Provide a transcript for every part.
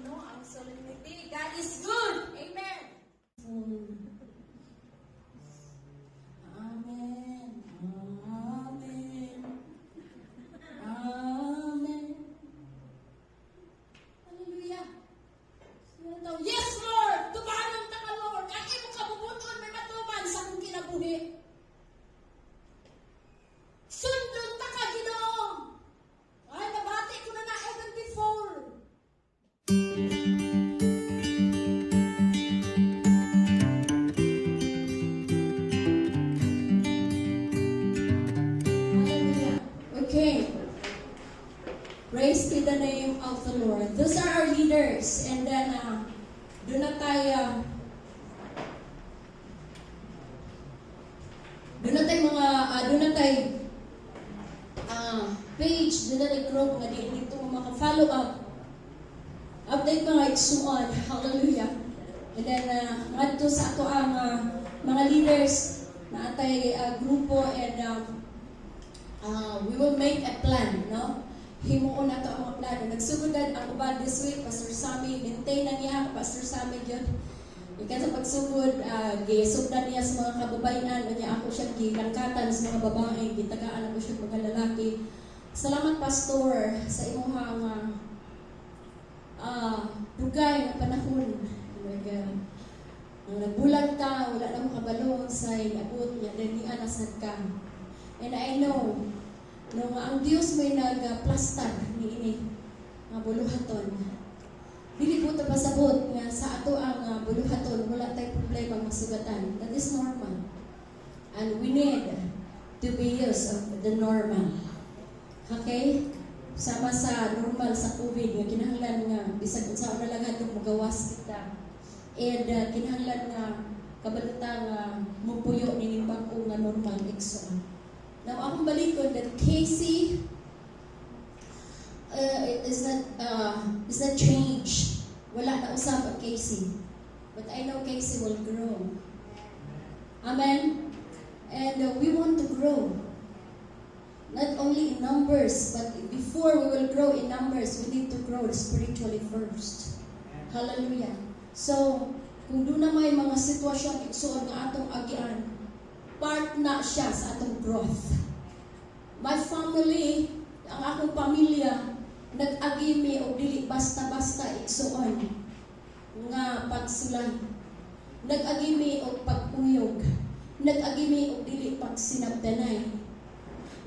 no? Ang solemnity. God is good. Amen. Amen. Amen. Amen. Hallelujah. Yes, Lord! Tumanon ta ka, Lord! Ang imong kabubut-on may matuman sa akong kinabuhi. Sundon ta ka, Ginoo! Ay, nabati ko na na even before. Hallelujah. Okay. Praise be the name of the Lord. Those are our leaders. And then, doon na tayo, doon na tayo, page, doon na tayo group nga di dito mo maka-follow up. Update mga igsuon. Hallelujah. And then, ngadto sa ato ang mga leaders na atay grupo and we will make a plan, no? Himuon nato ang mga plano. Nagsugod ang uban this week, Pastor Sammy, maintain na niya, Pastor Sammy yun. Ikan sa pagsugod, gisugdan niya sa mga kababayan, niya ako siya gilangkatan sa mga babae, gitagaan ako siya mga lalaki. Salamat, Pastor, sa imuhang dugay nga panahon. Nang nagbulag ta, wala na mo kabalo sa abot niya, then niya nasad ka. And I know, no, nga ang Dios may nag-plastar ni ini nga buluhaton. Dili po ta pasabot nga sa ato ang buluhaton wala tay problema masugatan. That is normal. And we need to be used of the normal. Okay? Sama sa normal sa COVID nga kinahanglan nga bisag unsa na lang adto magawas kita. And kinahanglan nga kabaluta nga mupuyo nining bag-o nga normal, igsoon. Now, akong balikon that KC is not change. Wala na usab ang KC. But I know KC will grow. Amen. And we want to grow. Not only in numbers, but before we will grow in numbers, we need to grow spiritually first. Hallelujah. So, kung doon na may mga sitwasyon igsuon nga atong agian, part na siya sa atong growth. My family, ang akong pamilya, nag-agi mi og dili basta-basta, igsuon, nga pagsulay. Nag-agi mi og pag-uyog. Nag-agi mi og dili pagsinabdanay.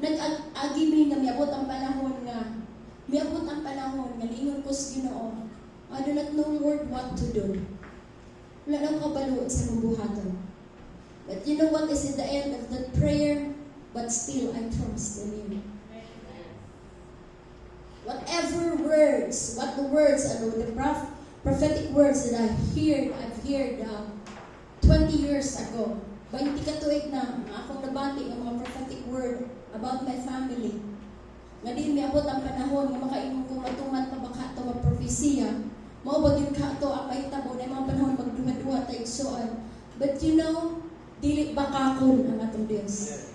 Nag-agi mi nga miabot ang panahon nga niingon ko sa Ginoo, "I do not know, Lord, what to do. Wala na ko kabalo sa imong buhaton." But you know what is in the end of that prayer? "But still, I trust in you." Whatever words, what the words, ano, the prophetic words that I've heard 20 years ago, 20 ka tuig na ang akong nabati ang mga prophetic word about my family. Nga di miabot ang panahon nga makaingon ko, "Matuman pa ba ka ito nga propesiya? Mao ba gyud ka ito ang mahitabo?" Na mga panahon magduha-duha ta, igsuon. But you know, dili bakakon ang atong Dios.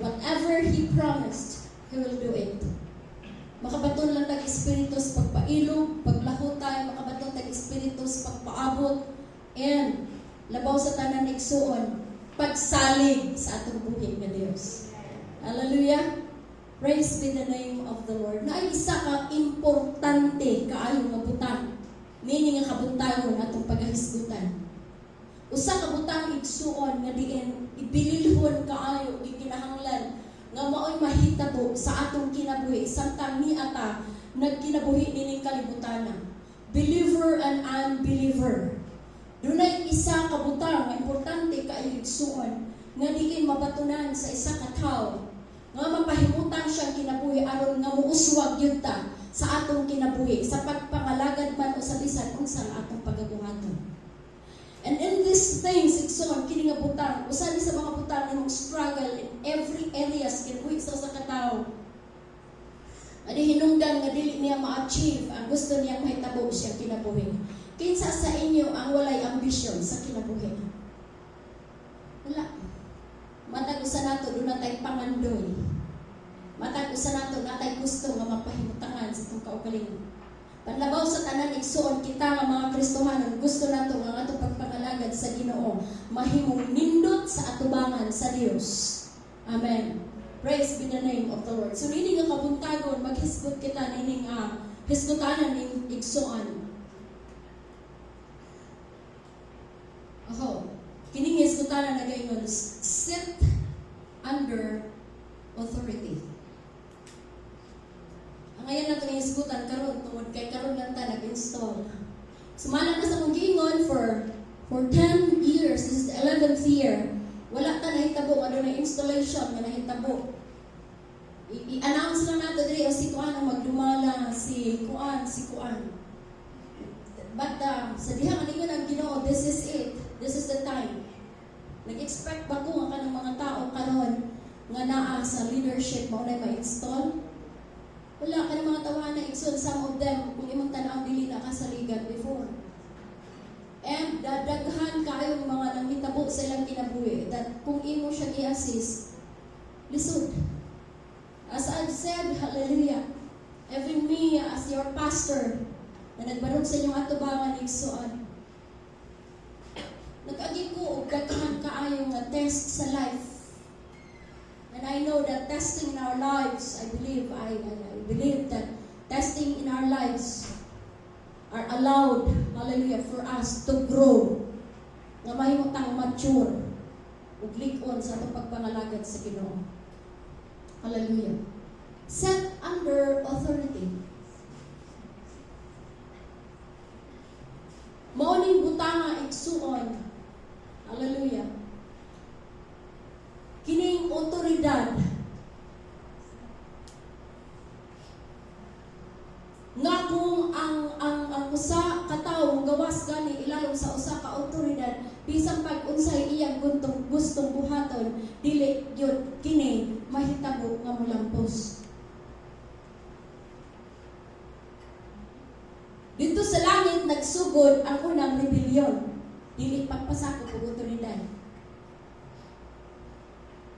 Whatever He promised, He will do it. Makabaton lang tag espiritu sa pagpailog, paglahutay, makabaton tag espiritu sa pagpaabot, and labaw sa tanan, igsuon, pagsalig sa atong buhi nga Dios. Hallelujah! Praise be the name of the Lord. Na isa ka importante kaayo nga butang nini nga kabuntagon atong paghahisgutan. Usa ka butang, igsuon, nga diin ibililhon kaayo gikinahanglan nga maoy mahitabo sa atong kinabuhi samtang niata nagkinabuhi nining kalibutan. Believer and unbeliever. Dunay isa ka butang nga importante kaayo, igsuon, nga diin mabatunan sa isa ka tawo nga mapahimutang siyang kinabuhi aron nga muuswag gyud ta sa atong kinabuhi sa pagpangalagad man o sa bisan unsa nga atong pagabuhaton. And in these things, igsoon, kini nga butang, usa ni sa mga butang nimong struggle in every areas kinabuhi sa usa ka tawo. Adi hinungdan nga dili niya ma-achieve ang gusto niyang mahitabo siyang kinabuhi. Kinsa sa inyo ang walay ambisyon sa kinabuhi? Wala. Matag usa nato duna tay pangandoy. Matag usa nato natay gusto nga mapahimutangan sa itong kaugalingon. Panlabaw sa tanan, igsuon, kita nga mga Kristohanon, gusto nato nga ang atong pagpangalagad sa Ginoo mahimong nindot sa atubangan sa Dios. Amen. Praise be the name of the Lord. So nini nga kabuntagon, maghisgot kita nining hisgotanan ning igsuon. Ako, kining hisgotanan nagaingon, "Sit under authority." Ang ngayon nato ning hisgutan karon tungod kay karon lang ta nag-install. Sumala na sa akong giingon for 10 years, this is the 11th year, wala ta nahitabo nga na installation nga nahitabo. I-announce lang nato diri o si kuan ang magdumala, si kuan, si kuan. But sa diha nga ningon ang Ginoo, this is it. This is the time. Nag-expect ba ko nga kanang mga tao karon nga naa sa leadership mao na ma-install? Wala ka ng mga tawana, igsoon, some of them, kung imong tan-aw, dili na kasaligan before. And dadaghan kaayong mga nanghitabo sa ilang kinabuhi that kung imo siyang i-assist, lisod. As I've said, hallelujah, even me as your pastor, na nagbarog sa inyong atubangan, igsoon, nag-agi ko og daghan kaayo nga test sa life. And I know that testing in our lives, I believe that testing in our lives are allowed, hallelujah, for us to grow. Nga mahimo tang mature ug lig-on sa atong pagpangalagad sa Ginoo. Hallelujah. Set under authority. Mao ning butanga, igsuon. Hallelujah. Kining otoridad nga kung ang usa ka tawo gawas gani ilalom sa usa ka otoridad, bisan pag unsay iyang gustong buhaton, dili gyud kini mahitabo nga molampos. Dito sa langit nagsugod ang unang rebellion, dili pagpasakop og otoridad.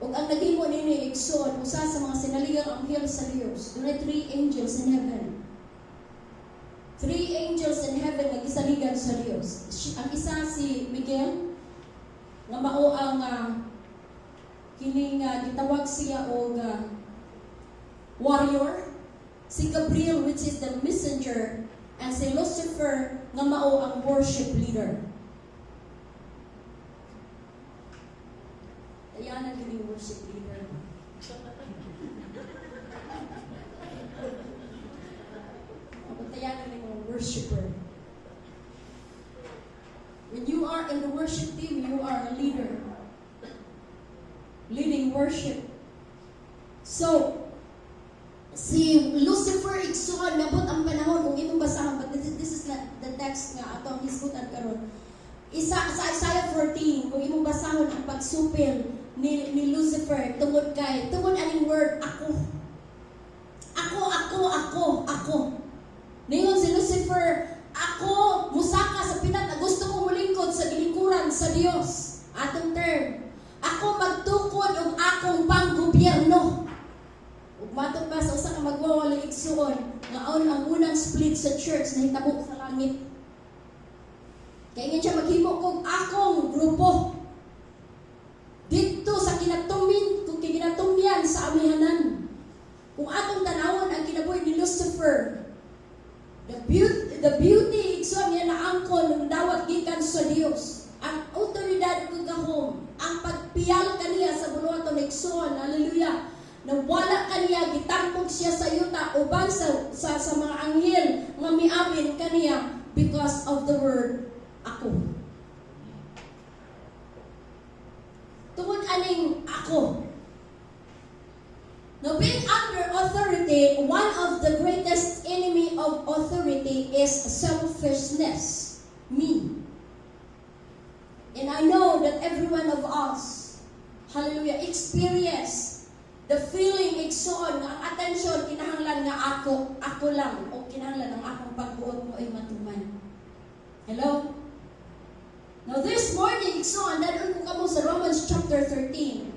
Ug ang naghimo nini, igsoon, usa sa mga sinaligang anghel sa Dios. Dunay three angels in heaven. Three angels in heaven nga gisaligan sa Dios. Ang isa si Miguel nga mao ang kining gitawag siya og warrior, si Gabriel, which is the messenger, and si Lucifer nga mao ang worship leader. Ayan ang kining worship leader. Mabatayan ang mga worshiper. When you are in the worship team, you are a leader. Leading worship. So, si Lucifer, igsuon, nabot ang panahon kung imong basahon, but this is not the text nga ato ang hisgutan karon. Isa sa Isaiah 14, kung imong basahon ang pagsupil ni Lucifer tungod aning word "ako". Ako, ako, ako, ako. Ningon si Lucifer, "Ako musaka sa pinat, gusto ko mulingkod sa gilingkuran sa Dios." Atong term. "Ako magtukod og akong panggobyerno." Ug matod pa sa usa ka magwawali, igsuon, nga ang unang split sa church nahitabo sa langit. Kaya nga siya, "Maghimo kog akong grupo dito sa kinatumin, kung kinatumyan sa amihanan." Kung atong tanawon ang kinabuhi ni Lucifer, the beauty, igsoon, niya naangkon ng dawat gikan sa Dios. Ang autoridad ug gahom, ang pagpiyal kaniya sa buluhaton, igsoon, hallelujah. Na wala kaniya, gitampok siya sa yuta uban sa mga anghel nga miapin kaniya because of the word "ako." Tungod aning "ako." Now, being under authority, one of the greatest enemy of authority is selfishness. Me. And I know that every one of us, hallelujah, experience the feeling, igsoon, nga ang attention, kinahanglan nga ako, ako lang, o kinahanglan ang akong pagbuot mo ay matuman. Hello? Now this morning, igsoon, dad-on ko kamo sa Romans chapter 13.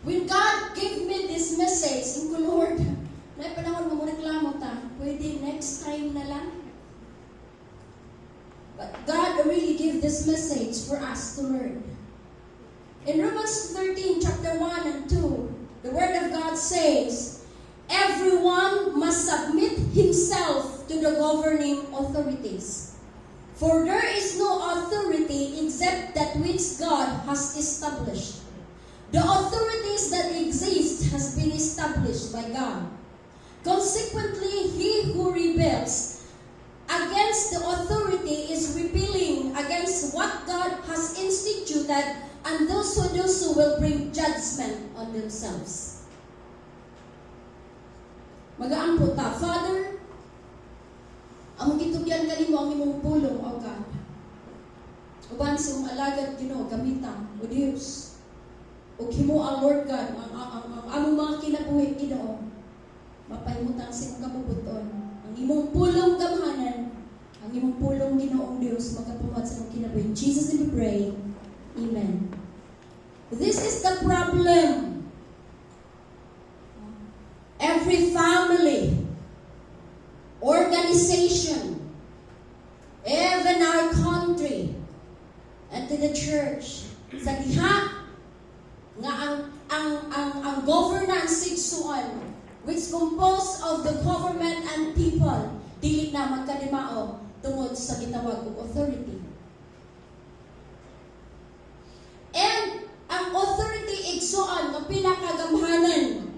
When God gave me this message, ingon ko, "Lord, But God really gave this message for us to learn. In Romans 13, chapter 1 and 2, the Word of God says, "Everyone must submit himself to the governing authorities. For there is no authority except that which God has established. The authorities that exist has been established by God. Consequently, he who rebels against the authority is rebelling against what God has instituted, and those who do so will bring judgment on themselves." Magaampo ta, Father, among gitugyan kanimo ang imong pulong, O God. Uban sa imong alagad, Ginoo, gamita, O Dios. Ug himoa, Lord God, ang among mga kinabuhi, Ginoo, mapahimutang sa imong kabubut-on. Ang imong pulong gamhanan, ang imong pulong, Ginoong Dios, magkapumat sa imong kinabuhi. In Jesus' name we pray. Amen. This is the problem. Every family, organization, even our country, and to the church, sa diha nga ang governance igsuon, which composed of the government and people, dili na magkadimao tungod sa gitawag og authority. And ang authority, igsuon, nga pinakagamhanan,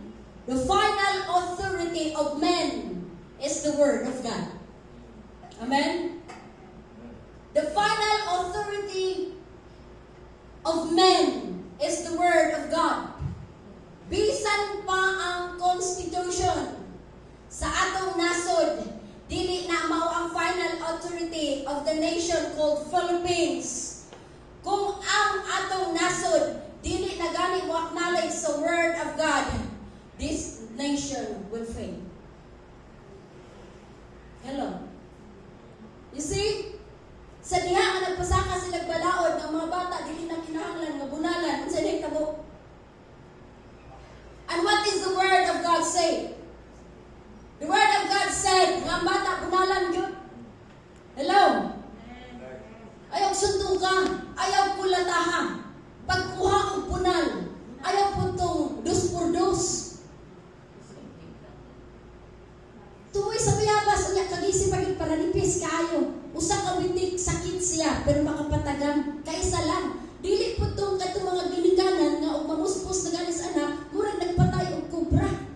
the final authority of men is the Word of God. Amen? The final authority of men is the Word of God. Bisan pa ang Constitution sa atong nasod, dili na mao ang final authority of the nation called Philippines. Kung ang atong nasod dili na gani mo acknowledge sa Word of God, this nation will fail. Hello. You see? Sa diha nga nagpasaka sila balaod ng mga bata dili na kinahanglan nga bunalan, unsa nahitabo? And what is the Word of God say? The Word of God said nga ang bata bunalan gyud. Hello? Ayaw suntuka, ayaw kulataha. Pagkuha og punal, ayaw putong dos por dos. Tuoy sa bayabas, unya kagisi pa gyud paranipis kaayo. Usa ka witik sakit siya pero makapatagam kaysa lang. Dili putong kadtong mga ginikanan nga og mamuspos na ganis anak, murag nagpatay og kobra.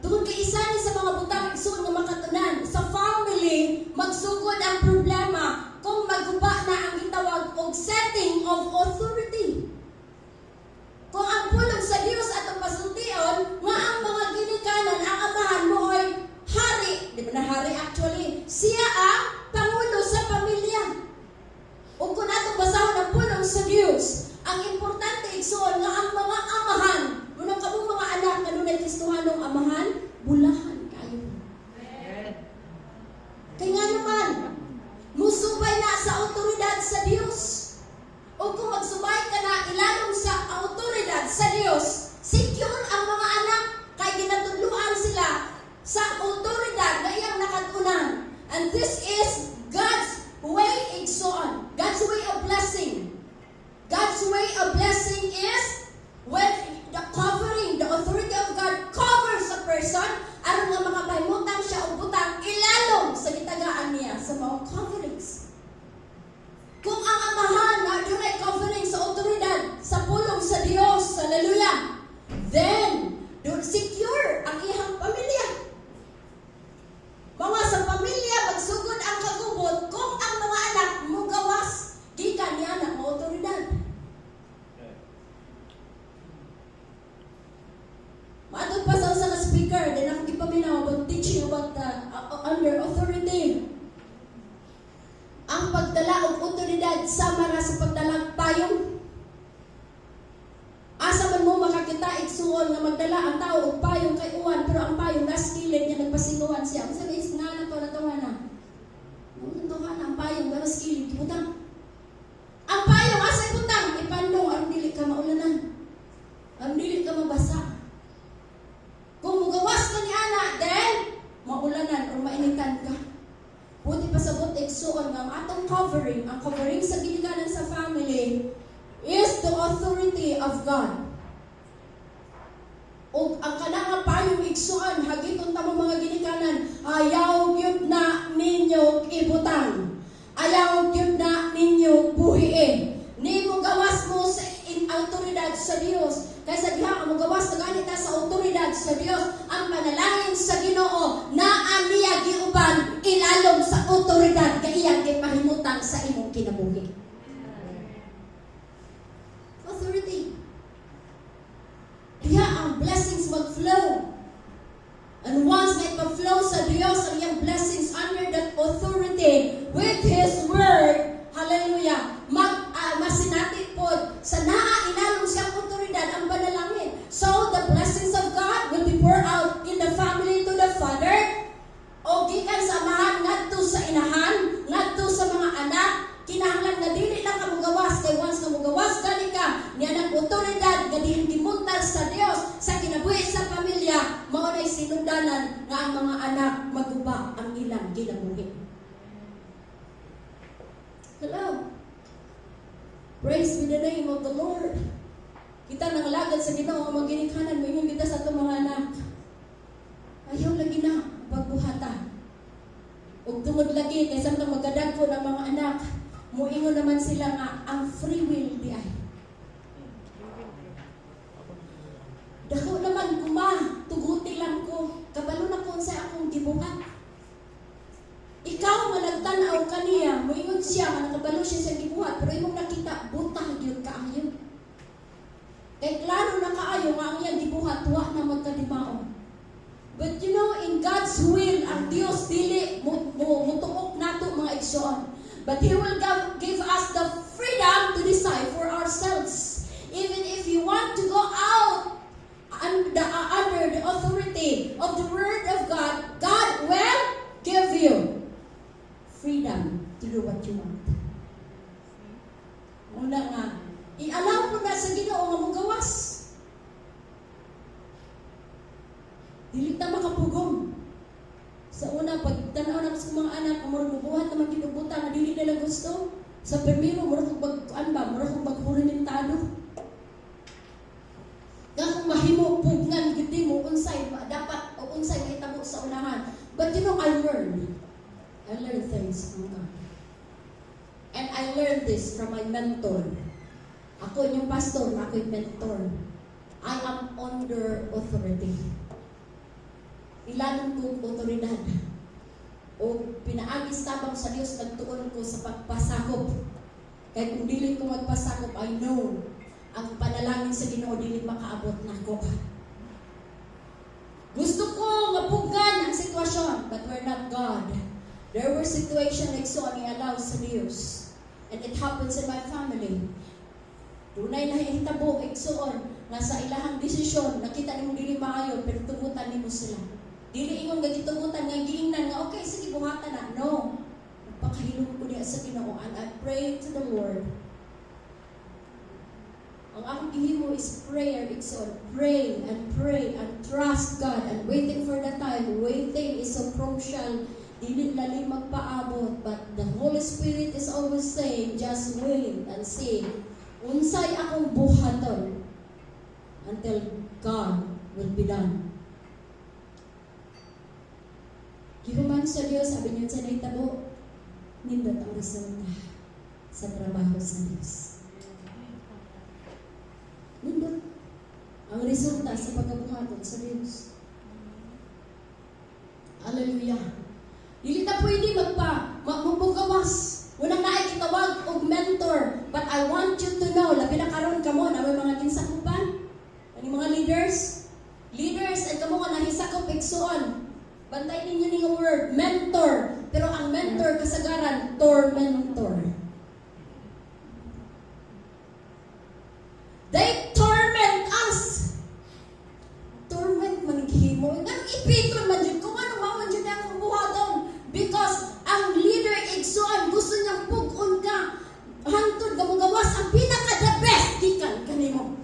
Tungod kay isa ni sa mga butang, igsoon, nga makatunan sa family, magsugod ang problema kung maguba na ang gitawag og setting of authority. Kung ang pulong sa Dios atong pasultion nga ang mga ginikanan, ang amahan mo ay hari, di ba na hari actually, siya ang pangulo sa pamilya. Ug kung atong basahon ang pulong sa Dios, ang importante, igsoon, nga ang mga amahan, munang kamong mga anak nga dunay Kristohanong amahan, bulahan kayo. Kay nga naman, musubay na sa otoridad sa Dios. O kung magsubay ka na ilalom sa autoridad sa Dios, secure ang mga anak kay ginatudluan sila sa autoridad na iyang nakatunan. And this is God's way, igsoon. God's way of blessing. God's way of blessing is when the covering, the authority of God covers a person aron nga makapahimutang siya og butang ilalom sa gitagaan niya sa mga coverings. Kung ang amahan na dunay covering sa otoridad sa pulong sa Dios, hallelujah, then dun secure ang iyang pamilya. Mga sa pamilya magsugod ang kagubot kung ang mga anak mugawas gikan ni anak mo otoridad. Maadto pa sa usa ka speaker, then ako gipaminaw about teaching about the under authority. Ang pagdala og otoridad sama ra sa pagdala og payong. Asa man mo makakita, igsuon, nga magdala ang tao og payong kay uwan, pero ang payong nas kilid niya nagpasinguan siya? Unsa may nga na to natuwa na? Natuwa na ang payong pero sa kilid gibutang. Ang payong asa ibutang? Ipandong aron dili ka maulanan. Aron dili ka mabasa. Kung mugawas ka ni ana, then of God. O ang kana nga payong, igsuon, hagiton ta mo mga ginikanan, ayaw gyud na ninyo ibutang. Ayaw gyud na ninyo buhiin. Ni mo gawas mo sa in autoridad sa Dios. Kaysa diha nga mogawas na ganit ta sa autoridad sa Dios, ang panalangin sa Ginoo naa niya giuban ilalom sa autoridad nga iyang gipahimutang sa imong kinabuhi. Authority. Diha ang blessings mag-flow. And once may pa-flow sa Dios ang iyang blessings under that authority with His Word, hallelujah, masinati po sa naa ilalom siyang otoridad ang panalangin. So the blessings of God will be poured out in the family to the father, o gikan sa amahan ngadto sa inahan, ngadto sa mga anak. Kinahanglan nga dili lang ka mogawas, kay once nga mogawas gani ka niya ng otoridad nga diin gimuntal sa Dios sa kinabuhi sa pamilya, mao nay sinundanan nga ang mga anak maguba ang ilang kinabuhi. Hello. Praise be the name of the Lord. Kita nangalagad sa Ginoo ang mga ginikanan, moingon kita sa atong mga anak. Ayaw lagi na pagbuhata. Ug tungod lagi kay samtang magkadagko ng mga anak, muingon naman sila nga ang free will di ay. Dako naman kuma, tuguti lang ko. Kabalo na ko sa akong gibuhat. Ikaw nga nagtan-aw kaniya, muingon siya nga nakabalo siya sa gibuhat, pero imong nakita butah gyud kaayo. Kay klaro na kaayo nga ang iyang gibuhat wa na magkadimao. But in God's will, ang Dios dili mo, mo mutuok nato, mga igsoon. But He will give us the freedom to decide for ourselves. Even if you want to go out under the authority of the Word of God, God will give you freedom to do what you want. Una nga, i-allow mo na sa Ginoo nga mogawas. Dili ta makapugong. Sa una, pag tanaw na ko sa mga anak, murag mubuhat naman ginubutan nga dili nila gusto. Sa primero, murag kog mag, kuan ba, murag kog maghuramentado. Nga kung mahimo, pugngan gid mo unsay dapat o unsay mahitabo sa unahan. But I learned. I learned things from God. And I learned this from my mentor. Ako inyong pastor, ako yung mentor. I am under authority. Ilalom kong otoridad. O pinaagis tabang sa Dios, nagtuon ko sa pagpasakop. Kay kung dili ko magpasakop, I know ang panalangin sa Ginoo dili makaabot nako. Gusto ko nga pugan ang sitwasyon, but we're not God. There were situations like so ang i-allow sa Dios. And it happens in my family. Dunay nahihitabo, igsuon, nga sa ilahang desisyon, nakita nimo dili maayo, pero tugutan nimo sila. Dili ingon nga gitugutan nga giingnan nga okay, sige, buhatan na. No. Nagpakahilom ko diha sa Ginoo and I pray to the Lord. Ang akong gihimo is prayer, igsoon. Pray and pray and trust God and waiting for the time. Waiting is so crucial. Dili lali magpaabot, but the Holy Spirit is always saying, "Just wait and see." Unsay akong buhaton until God will be done. Gihuman sa Dios, sabi niyo sa nahitabo, nindot ang resulta sa trabaho sa Dios. Nindot ang resulta sa pagkabuhaton sa Dios. Hallelujah. Dili ta pwede magpa mugawas. Unang naay gitawag og mentor. But I want you to know, labi na karon kamo na may mga ginsakupan, ani mga leaders, leaders ay kamo nga nahisakop, igsuon. Bantay ninyo ning word, mentor. Pero ang mentor kasagaran, tormentor. They torment us. Torment man gihimo. Nga ipiton man jud ko, ano mao man jud akong buhaton? Because ang leader, igsuon, gusto niyang pug-on ka. Hantod ka mogawas ang pinaka the best gikan kanimo.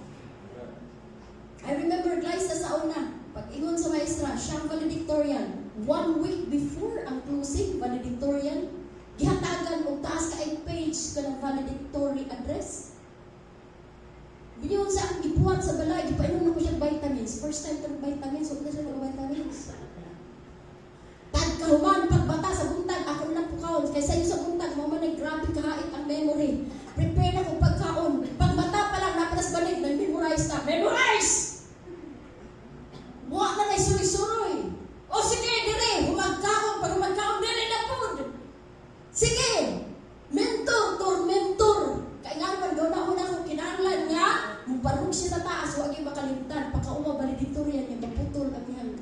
I remember Glyza sa una, pag ingon sa maestra, siya ang valedictorian. One week before ang closing, valedictorian, gihatagan og taas kay page kanang valedictory address. Binyon sa akong sa balay, gipainom na ko siya vitamins. First time ko vitamins, huwag na siya nag-vitamins. Pagkahuman, pagbata sa buntag, ako na lang pukaon. Kay sa sa buntag, mama na grabe kahait ang memory. Prepare na ko pagkaon. Pagbata pa lang, napalas balik, nag-memorize na. Memorize! Wa na na suroy-suroy. O sige, dire, humagkaon. Pag humagkaon, dire na food. Sige, mentor, tormentor. Kaya nga naman, doon na una ko kinahanglan nga, mubarog siya sa taas, huwag yung makalimtan. Pagkauma, valedictorian niya, maputol ang iyang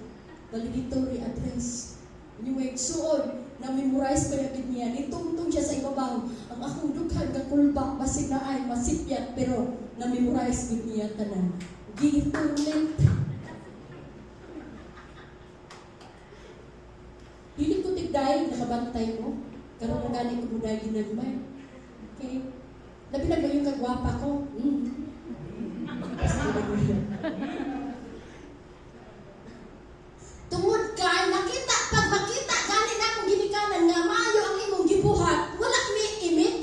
valedictory address. Anyway, suod, na-memorize ko yung niya. Nitungtong siya sa ibabaw. Ang akong dughan kakulba, basig na ay, masipyat, pero na-memorize gud niya tanan. Gitorment. Dili ko tigday, nakabantay mo. Karon na gani ko mo dahil ginagmay. Okay? Labi na ba yung kagwapa ko? Basta. Tungod kay nakita, pag makita gani na akong ginikanan nga maayo ang imong gibuhat, wala mi imik.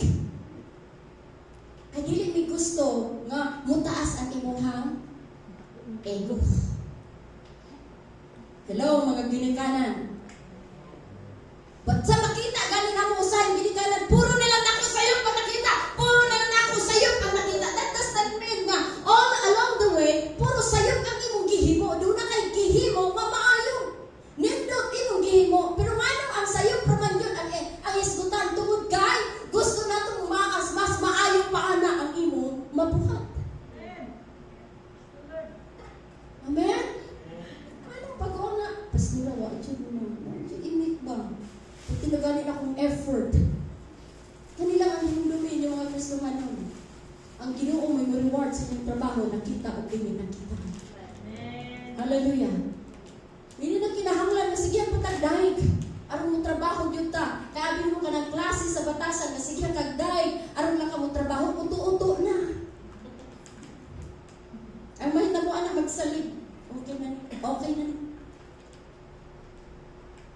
Kay dili mi gusto nga mutaas ang imong ego. Hello, mga ginikanan. But sa makita gani na mo usahay ginikanan, puro na lang nako sayop ang nakita, puro na lang nako sayop ang nakita. That does not mean nga all along the way, puro sayop ang imong gihimo. Duna kay gihimo nga maayo. Nindot imong gihimo, pero nganong ang sayop ra man yun ang isgutan tungod kay gusto natong maas mas maayo pa ana ang imong mabuhat. Amen? Ano pag na, pastora, wa jud mo, wa jud imik ba? Pag tinaganin akong effort. Kanila ang hinumdumin yung mga Kristohanon. Ang Ginoo may reward sa inyong trabaho, nakita o dili nakita. Hallelujah. Hindi na kinahanglan na sige ang patagdaig. Aron mo trabaho gyud ta. Kaabi mo ka ng klase sa batasan na sige kag daig aron lang ka mo trabaho, uto-uto na. Ang mahitabo anak magsalig. Okay na ni. Okay na ni.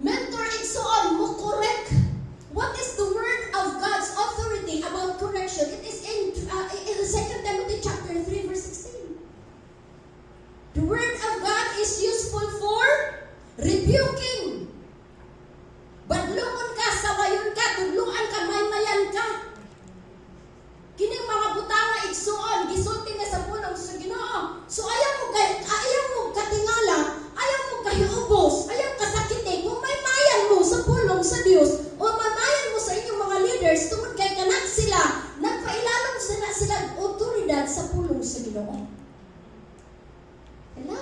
Mentor, igsoon mo correct. What is the word of God's authority about correction? It is in 2 Timothy chapter 3 verse 16. The word of God is useful for rebuking. Badlungon ka, sawayon ka, tudluan ka, maymayan ka. Kining mga butanga, igsuon, gisulti na sa pulong sa Ginoo. So ayaw mo katingala, ayaw mo kahiubos, ayaw kasakiti kung maymayan mo sa pulong sa Dios o maymayan mo sa inyong mga leaders tungod kay kanak sila, nagpailalom sila sila otoridad sa pulong sa Ginoo. Hello?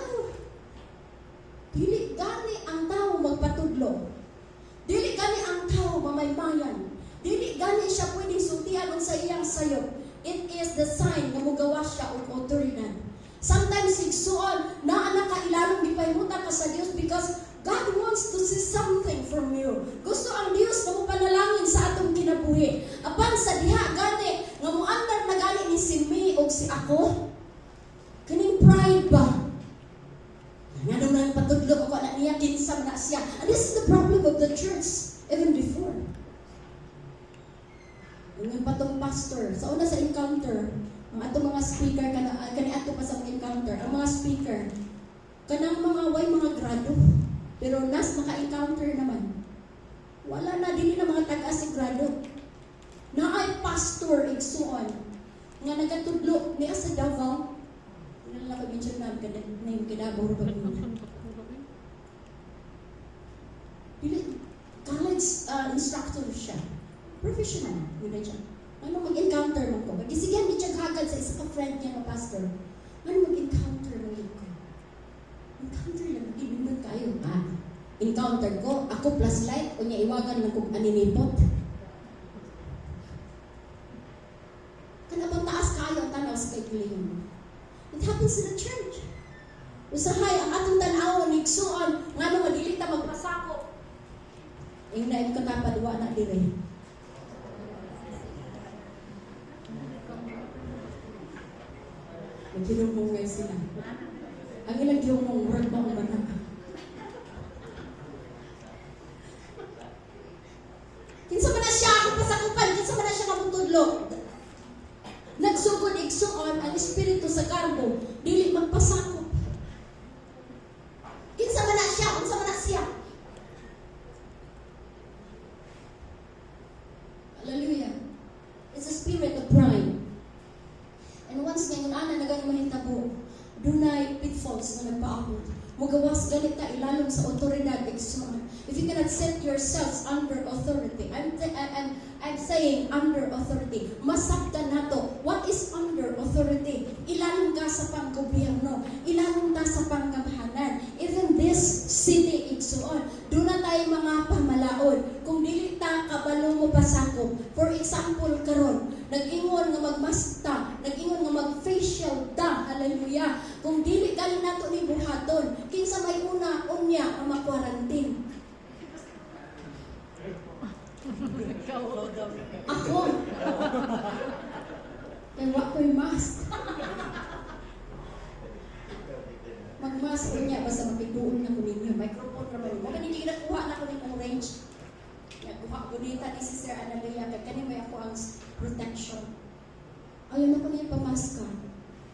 Dili gani ang tao magpatudlo. Dili gani ang tao mamaymayan. Dili gani siya pwedeng sultian sa iyang sayop. It is the sign nga mugawas siya og otoridad. Sometimes, igsuon, naa na ka ilalong gipahimutan ka sa Dios because God wants to see something from you. Gusto ang Dios na mopanalangin sa atong kinabuhi. Apan sa diha gani nga moandar na gani ni si me og si ako, kaning pride ba? Nga nang patudlo ako na niya, kinsa man na siya. And this is the problem of the church even before. Yung patong pastor, sa una sa encounter, ang atong mga speaker, kana, kani ato pa sa mga encounter, ang mga speaker, kanang mga way mga grado, pero nas maka-encounter naman. Wala na, dili na mga tag-as si grado. Naay pastor, igsuon, nga nagatudlo niya sa Davao. Hindi na lang ko mention na, kada name kinabaw ba yun? Dili, college instructor siya. Professional, yun na siya. Ano mag-encounter man ko? Magisigihan ni siya hagad sa isa ka friend niya nga pastor. Ano mag-encounter man yun ko? Encounter lang, inunod kayo. Ah, encounter ko, ako plus light, o niya iwagan lang kong aninipot. Kanabang taas kayo ang tanaw sa kay. It happens in the church. Usahay, ang atong tan-awon, igsuon, nga nga dili ta magpasako. Ing naim katapad, wa na dire. Naghinuhungay sila. Ang ilang gihumong, murag ba ang bana. Kinsa man na siya ako pasakupan, kinsa man na siya kamutudlo. Nagsugod igsuon ang espiritu sa kargo, dili magpasakop. Kinsa man na siya, unsa man na siya. Hallelujah. It's a spirit of pride. And once ngayon ana na gani mahitabo, dunay pitfalls nga nagpaabot. Mugawas ganit ta ilalom sa otoridad, igsoon. If you cannot set yourselves under authority, I'm saying under authority. Masabtan nato, what is under authority? Ilalom ka sa panggobyerno, ilalom ta sa panggamhanan. Even this city, igsoon, duna tay mga pamalaod. Kung dili ta kabalo mo pasakop, for example karon, nag-ingon nga mag-mask ta, nag-ingon nga mag-facial ta, hallelujah. Kung dili gani nato ni buhaton, kinsa may una unya nga ma-quarantine? Ako. Kay wa ko'y mask. Mag-mask unya basta mapigduol na ko ninyo. Microphone ra ba nimo? Kani ginakuha na ko ning orange. Ya, kuha gunita ni si Sir Analia kay kani may ako ang protection. Ayaw na ko niya pamaska.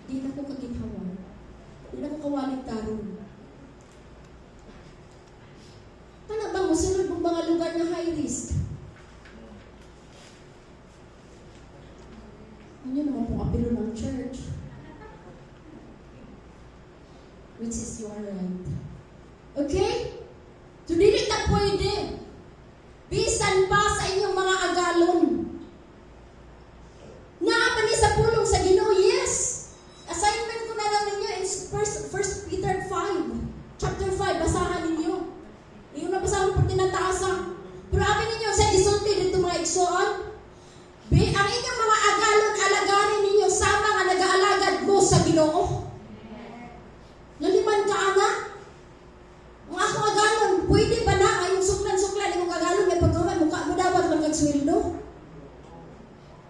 Di na ko kaginhawa. Di na ko kawalig tarong. Kana bang musunod mong mga lugar na high risk? Ano naman pong apelo ng church? Which is your right. Okay? So, dili ta pwede. Bisan pa sa inyong mga agalon. Naa pa ni sa pulong sa Ginoo, yes. Assignment ko na lang ninyo in First Peter 5. Chapter 5, basahan ninyo. Yung nabasahan po tinataasa. Pero abi ninyo, sa gisulti dito, mga igsoon, Be, ang inyong mga agalon, alagarin ninyo sama nga nagaalagad mo sa Ginoo. Laliman ka, ana. Ang akong agalon, pwede ba na ay yung suklan-suklan imong agalon may pagkaman mukha mo dapat man kag sweldo?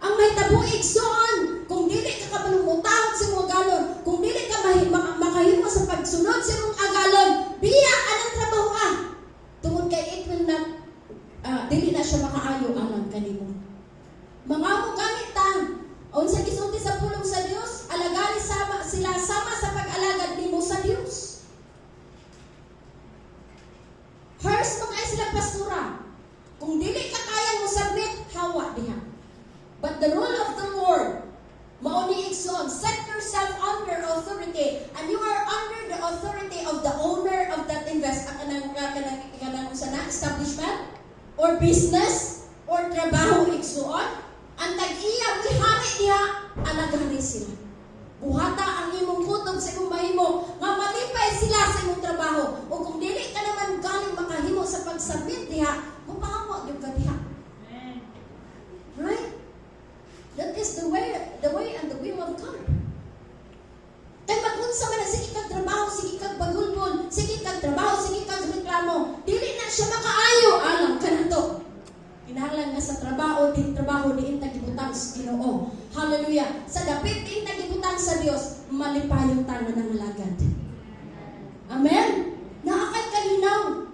Ang may igsoon, kung dili ka kabalong mutahog sa imong agalon, kung dili ka makahimo sa pagsunod sa imong agalon, biya anang trabaho ah. Tungod kay it will not, dili na siya makaayo alang kanimo. Mga mo gamit ta, unsa gisulti sa pulong sa Dios, alagari sama sila sama sa pag-alagad nimo sa Dios. Hers mga ay sila pastura. Kung dili ka kaya mo submit, hawa diha. But the rule of the Lord, mao ni, igsoon, set yourself under authority and you are under the authority of the owner of that invest ang kanang kanang unsa na establishment or business or trabaho, igsoon. Ang tag-iya hari diha, alagari sila. Buhata ang imong kutob sa imong mahimo nga malipay sila sa imong trabaho. O kung dili ka naman galing makahimo sa pagsubmit diha, mupahawa gyud ka diha. Right? That is the way and the will of God. Kay magunsa man na sige kag trabaho, sige kag bagulbol, sige kag trabaho, sige kag reklamo, dili na siya makaayo alang kanato. Kinahanglan nga sa trabaho, di trabaho diin ta gibutang sa Ginoo. Hallelujah. Sa dapit diin ta gibutang sa Dios, malipayon ta nga nangalagad. Amen. Naa kay kalinaw.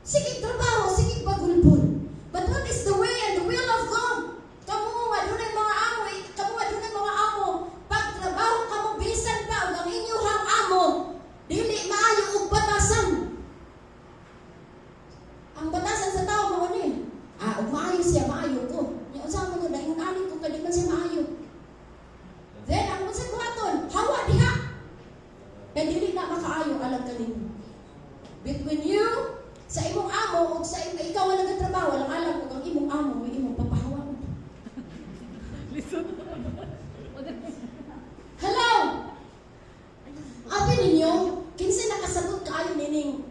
Sige trabaho, sige bagulbol. But what is the way and the will of God? Kamo nga dunay mga amo, eh, kamo nga dunay mga amo, pagtrabaho kamo bisan pa og ang inyong amo dili maayo og batasan. Ang batasan sa tao mao ni. Ah, og maayo siya, maayo ko. Nya unsa man ko dayon ani ko kay di man siya maayo. Then ang unsa buhaton, hawa diha. Kay dili na makaayo alang kanimo. Between you sa imong amo ug sa imong ikaw wala nagatrabaho, walang alam ug ang imong amo mo imong papahawaon. Listen. Hello. Abi ninyo, kinsa nakasabot kaayo nining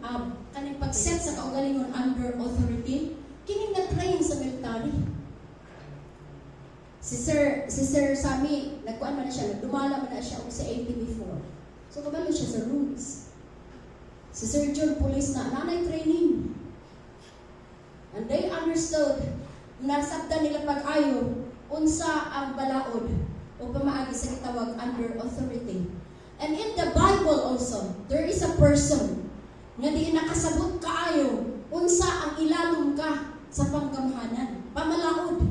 kaning pag-set sa kaugalingon under authority? Kining na-train sa military. Si Sir Sami, nagkuan man na siya, nagdumala man na siya og sa AT before. So kabalo siya sa rules. Si Sir John, police na, nanay training. And they understood, nasabtan nila pag-ayo, unsa ang balaod o pamaagi sa gitawag under authority. And in the Bible also, there is a person nga di nakasabot kaayo unsa ang ilalom ka sa panggamhanan, pamalaod.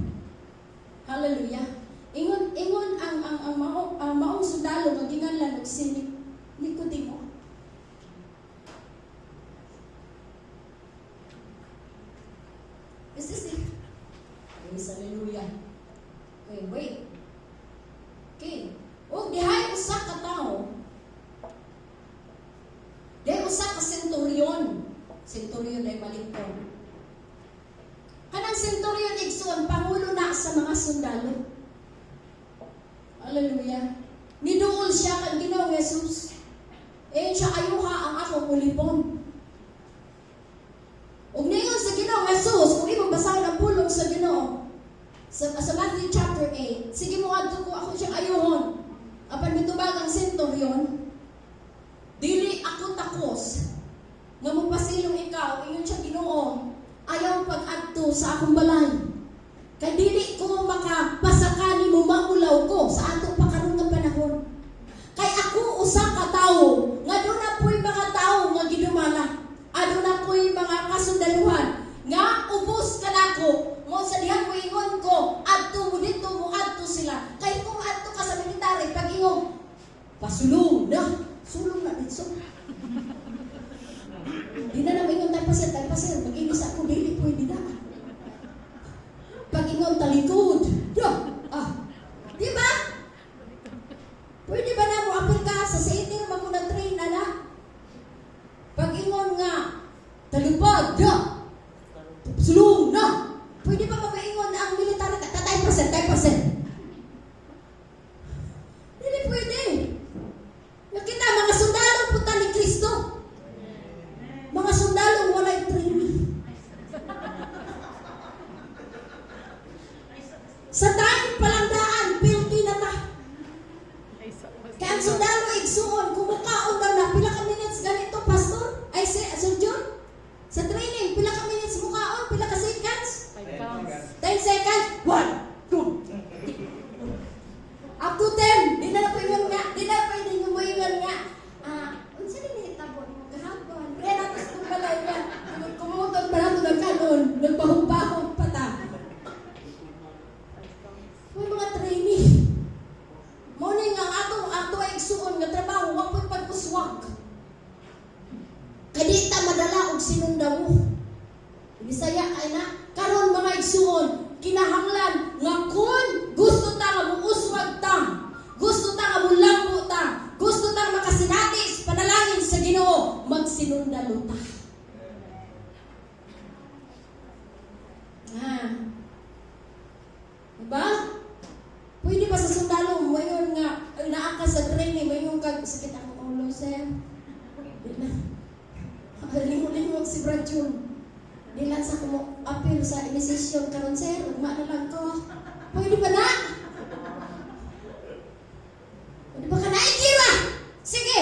Hallelujah. Ingon ingon ang maong sundalo nga ginganlan og si Nicodemo. Is this it? Praise hallelujah. Okay, wait. Okay. O dihay usa ka tawo. Dihay usa ka centurion. Centurion ay malingkon. Kanang centurion, igsoon, pangulo na sa mga sundalo. Hallelujah. Niduol siya kang Ginoong Jesus. Eh siya, "Ayuha ang akong ulipon." Ug ningon sa Ginoong Jesus, kung imong basahon ang pulong sa Ginoo, sa Matthew chapter 8, "Sige, mo adto ko, ako siyang ayuhon." Apan mitubag ang centurion, "Dili ako takos nga mopasilong ikaw." Ingon siya, "Ginoo, ayaw pag-adto sa akong balay. Kay dili ko makapasaka nimo, maulaw ko sa ato pa karon nga panahon. Kay ako usa ka tawo nga duna po'y mga tawo nga gidumala. Aduna ko'y mga kasundaluhan nga ubos kanako mo sa dihang moingon ko, adto mo dito, mo adto sila." Kay kung adto ka sa military, pag ingong pasulong na, sulong na dito. Di na naman ingon 10%, 10%, mag-inis ako, dili pwede na. Pag ingon talikod, da, ah, di ba? Pwede ba na mo apil ka sa city man ko na train ana? Pag ingon nga talupad, da, sulong na. Pwede ba mamaingon ang military, 10%, 10%? Dili pwede. Nakita, mga sundalo punta ni Kristo. Mga sundalo walay training. Sa time palang daan, pilti na ta. Kaya ang sundalo, igsuon, kumukaon daw na, pila ka minutes ganito, Pastor? Ay, si, Sir John? Sa training, pila ka minutes mukaon, pila ka seconds? 5 counts. 10 seconds. 1, 2, up to 10. Di na pwede nga, di na pwede nga moingon nga. Ah, unsa ni nahitabo mo gahapon? Kaya nato sa balay nga, kumuton pa nato ng kanon, nagbahog-bahog pa ta. May mga training. Mao ni nga ang atong ato ay igsuon nga trabaho, wa po'y pag-uswag. Kay di ta madala og sinundawo. Bisaya kay na karon, mga igsuon, kinahanglan nga kun gusto ta nga muuswag ta, gusto ta nga mulambo ta, gusto ta nga makasinati sa panalangin sa Ginoo, magsinundalo ta. Ah. Diba? Pwede ba sa sundalo, moingon nga, ay, naa ka sa training, moingon ka, "Sakit akong ulo, sir. Di na. Lingon-lingon si Brad Jun. Di lang sa kumo appeal sa initiation karon, sir, ugma na lang ko." Pwede ba na? Pwede ba ka naikira? Sige,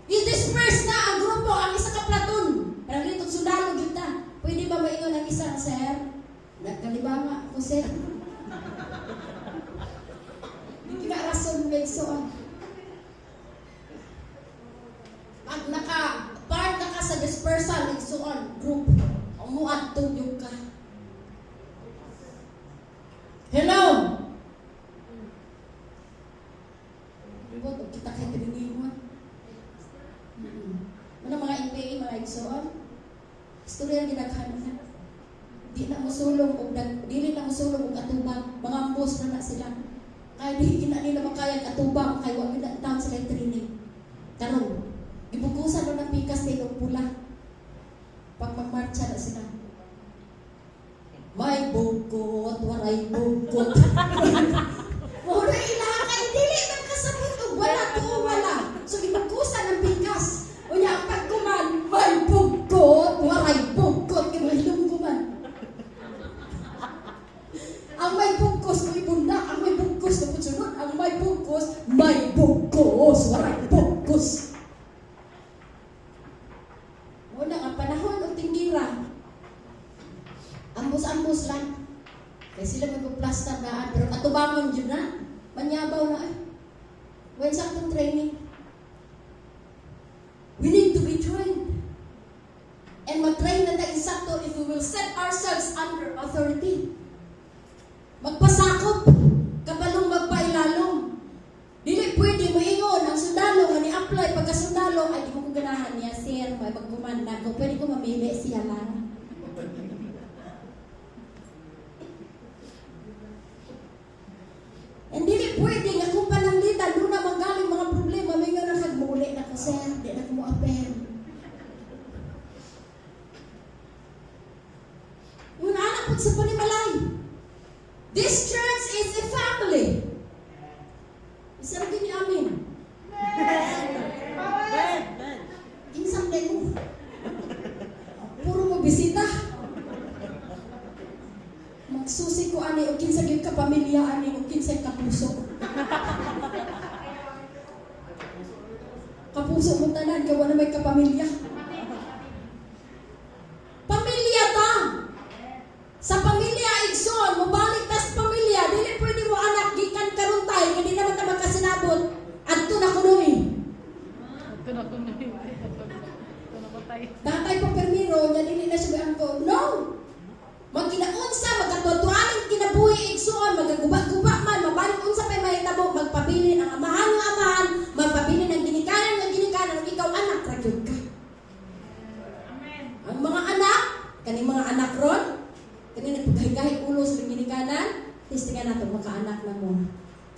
i-disperse na ang grupo, ang isa ka platoon. Parang dito, sundalo kita. Pwede ba maingon ang isa, "Sir? Nagkalibanga ako, sir"? Hindi na rason may so. Pag naka, part na ka sa dispersal, igsuon, group, umuadto yung ka. Hello? Libot, og kita kay training mo. Ano mga NPA, mga igsuon? Istorya ginaghan na. Di na musulong og dag, dili na musulong og atubang, mga ambos na na sila. Kaya di na nila makayag atubang kay wa gyud na taon sila training. Karon, gibukusan na ng pikas og pula. Pag magmarcha na sila. May bukot, waray bukot. Mao na ila kay dili man kasabot og wala tuo wala. So gibukusan ang pikas. Unya ang pagkuman, may bukot, waray bukot, kay mahilong man. Ang may bugkos mo ibunda, ang may bugkos na putsunod, ang may bugkos, waray bugkos. Muna nga panahon og tinggira. Ambos-ambos lang. Kay sila magpa-plaster daan, pero katubangon jud na. Manyabaw na ay. When sa atong training? We need to be trained. And matrain na tayo sakto if we will set ourselves under authority. Magpasakop, kabalong magpailalom. Dili pwede moingon ang sundalo nga apply pagkasundalo, ay di mo ko ganahan niya, sir, may magkumanda ko, pwede ko mamili siya lang. And dili pwede nga kung pananglitan, doon na manggaling mga problema, may nga nakagmuli na ko, sir, di na ko mo apel. Yung anak po sa panimalay. This church is a family. Isa rin ni amin. Kinsang day mo. Puro mo bisita. Magsusi ko ani o kinsa gyud ka pamilya ani o kinsay kapuso. Kapuso mo tanan kay wala may kapamilya. Pamilya ta. Sa pamilya igsoon, mobalik tas pamilya, dili pwede mo anak gikan karon tay kay di naman ta magkasinabot. Adto na kunoy. Ito na kung Ito na ko tayo. Tatay pa permiro, nya dili na siya angko. No! Magkinaunsa, magkatuatuaning kinabuhi igsuon, magkaguba-guba man, mabalik unsa pa'y mahitabo, magpabilin ang amahan nga amahan, magpabilin ang ginikanan nga ginikanan, ug ikaw anak ra gyud ka. Ang mga anak, kaning mga anak ron, kani nagpagahi ulo sa ginikanan, testingan nato makaanak na mo,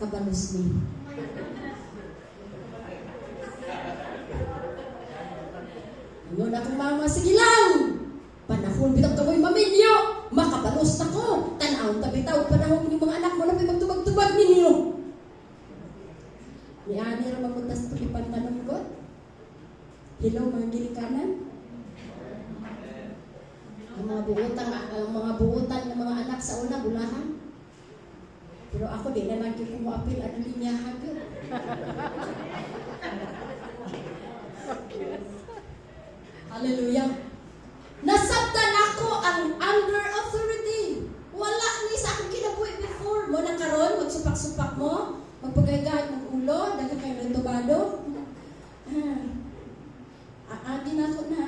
kabalos ni. Ingon akong mama, sige lang! Panahon bitaw kamoy maminyo, makabalos na ko. Tanawon ta bitaw, panahon yung mga anak mo na magtubag-tubag ninyo. Ni ani ra mamunta sa tulipan manunggot. Hello mga ginikanan. Ang mga buutan ng mga anak sa una bulahan. Pero ako di naman gyud ko moapil ano linyahan gyud. Hallelujah. Nasabtan ako ang under authority. Wala ni sa akong kinabuhi before. Mo na karon magsupak-supak mo, magpagaygay mong ulo, daghan kayo ng tubado. Ah, aagi na ako na.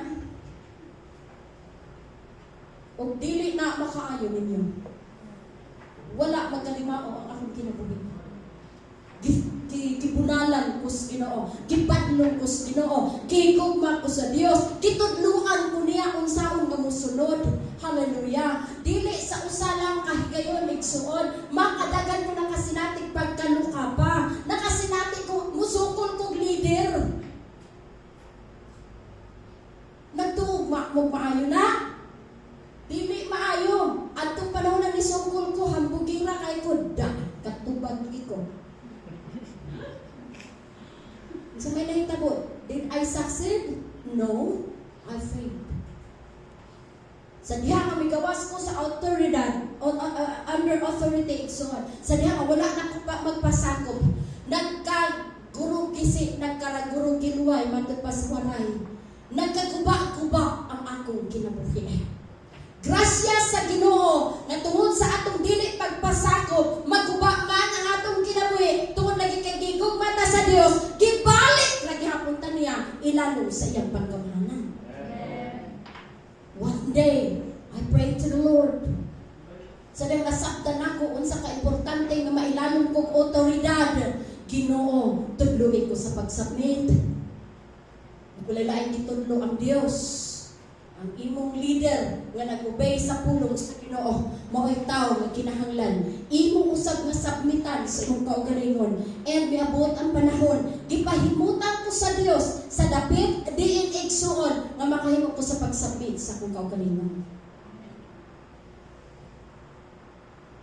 Og dili na makaayo ninyo. Wala magkalimao ang akong kinabuhi. Gibunalan ko sa Ginoo, gibadlong ko sa Ginoo, gigugma ko sa Dios, gitudluan ko niya unsaon nga mosunod. Hallelujah. Dili sa usa lang kahigayon igsuon, makadagan ko nakasinatig pagkaluka pa. Nakasinati ko musukol kog leader. Nagtuog ma mo maayo na. Dili maayo. Adtong panahon na nisukol ko, hambugira kay ko da katubag iko. Sa may nahitabo, did I succeed? No, I failed. Sa diha nga migawas ko sa autoridad, o, under authority igsoon. Sa diha nga wala na ko pa magpasakop. Nagkagurong gisi, nagkaragurong giluway, matod pa sa waray. Nagkaguba-guba ang akong kinabuhi. Grasya sa Ginoo nga tungod sa atong dili pagpasakop, maguba man ang atong kinabuhi tungod lagi kay gigugma ta sa Dios, gibalik ra gihapon ta niya ilalom sa iyang pagkamhanan. One day, I prayed to the Lord. Sa diyang nasabtan ako unsa ka importante nga mailalom kog otoridad. Ginoo, tudloy ko sa pagsubmit. Walay laing gitudlo ang Dios. Ang imong leader nga nag-obey sa pulong sa Ginoo, mao'y tawo nga kinahanglan imo usab nga submitan sa imong kaugalingon. And miabot ang panahon, gipahimutan ko sa Dios sa dapit diin igsuon nga makahimo ko sa pagsubmit sa akong kaugalingon.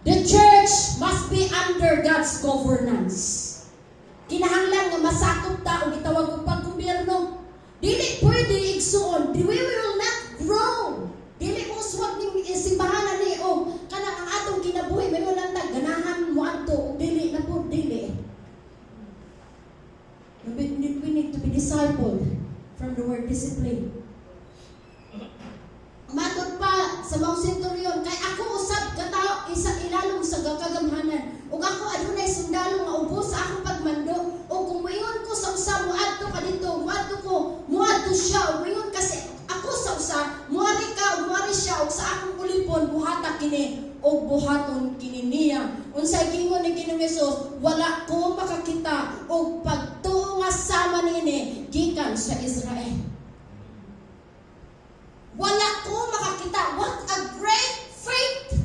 The church must be under God's governance. Kinahanglan nga masakop ta og gitawag og paggobyerno. Dili pwede igsuon, we will not grow. Dili mo uswag ning simbahan ni o kanang ang atong kinabuhi may lang ta ganahan mo adto og dili na po dili. We need to be discipled from the word discipline. Matod pa sa Mount Centurion, kay ako usab katao isa ilalom sa kagamhanan. Ug ako adunay sundalo nga ubos sa akong pagmando. Ug kung moingon ko sa usa moadto ka dito, moadto ko, moadto siya. Ug moingon kasi ako sa usa, moari ka ug moari siya ug sa akong ulipon buhata kini ug buhaton kini niya. Unsay giingon ni Ginoong Hesus, wala ko makakita og pagtuo nga sama niini. gikan sa Israel. Wala ko makakita. What a great faith!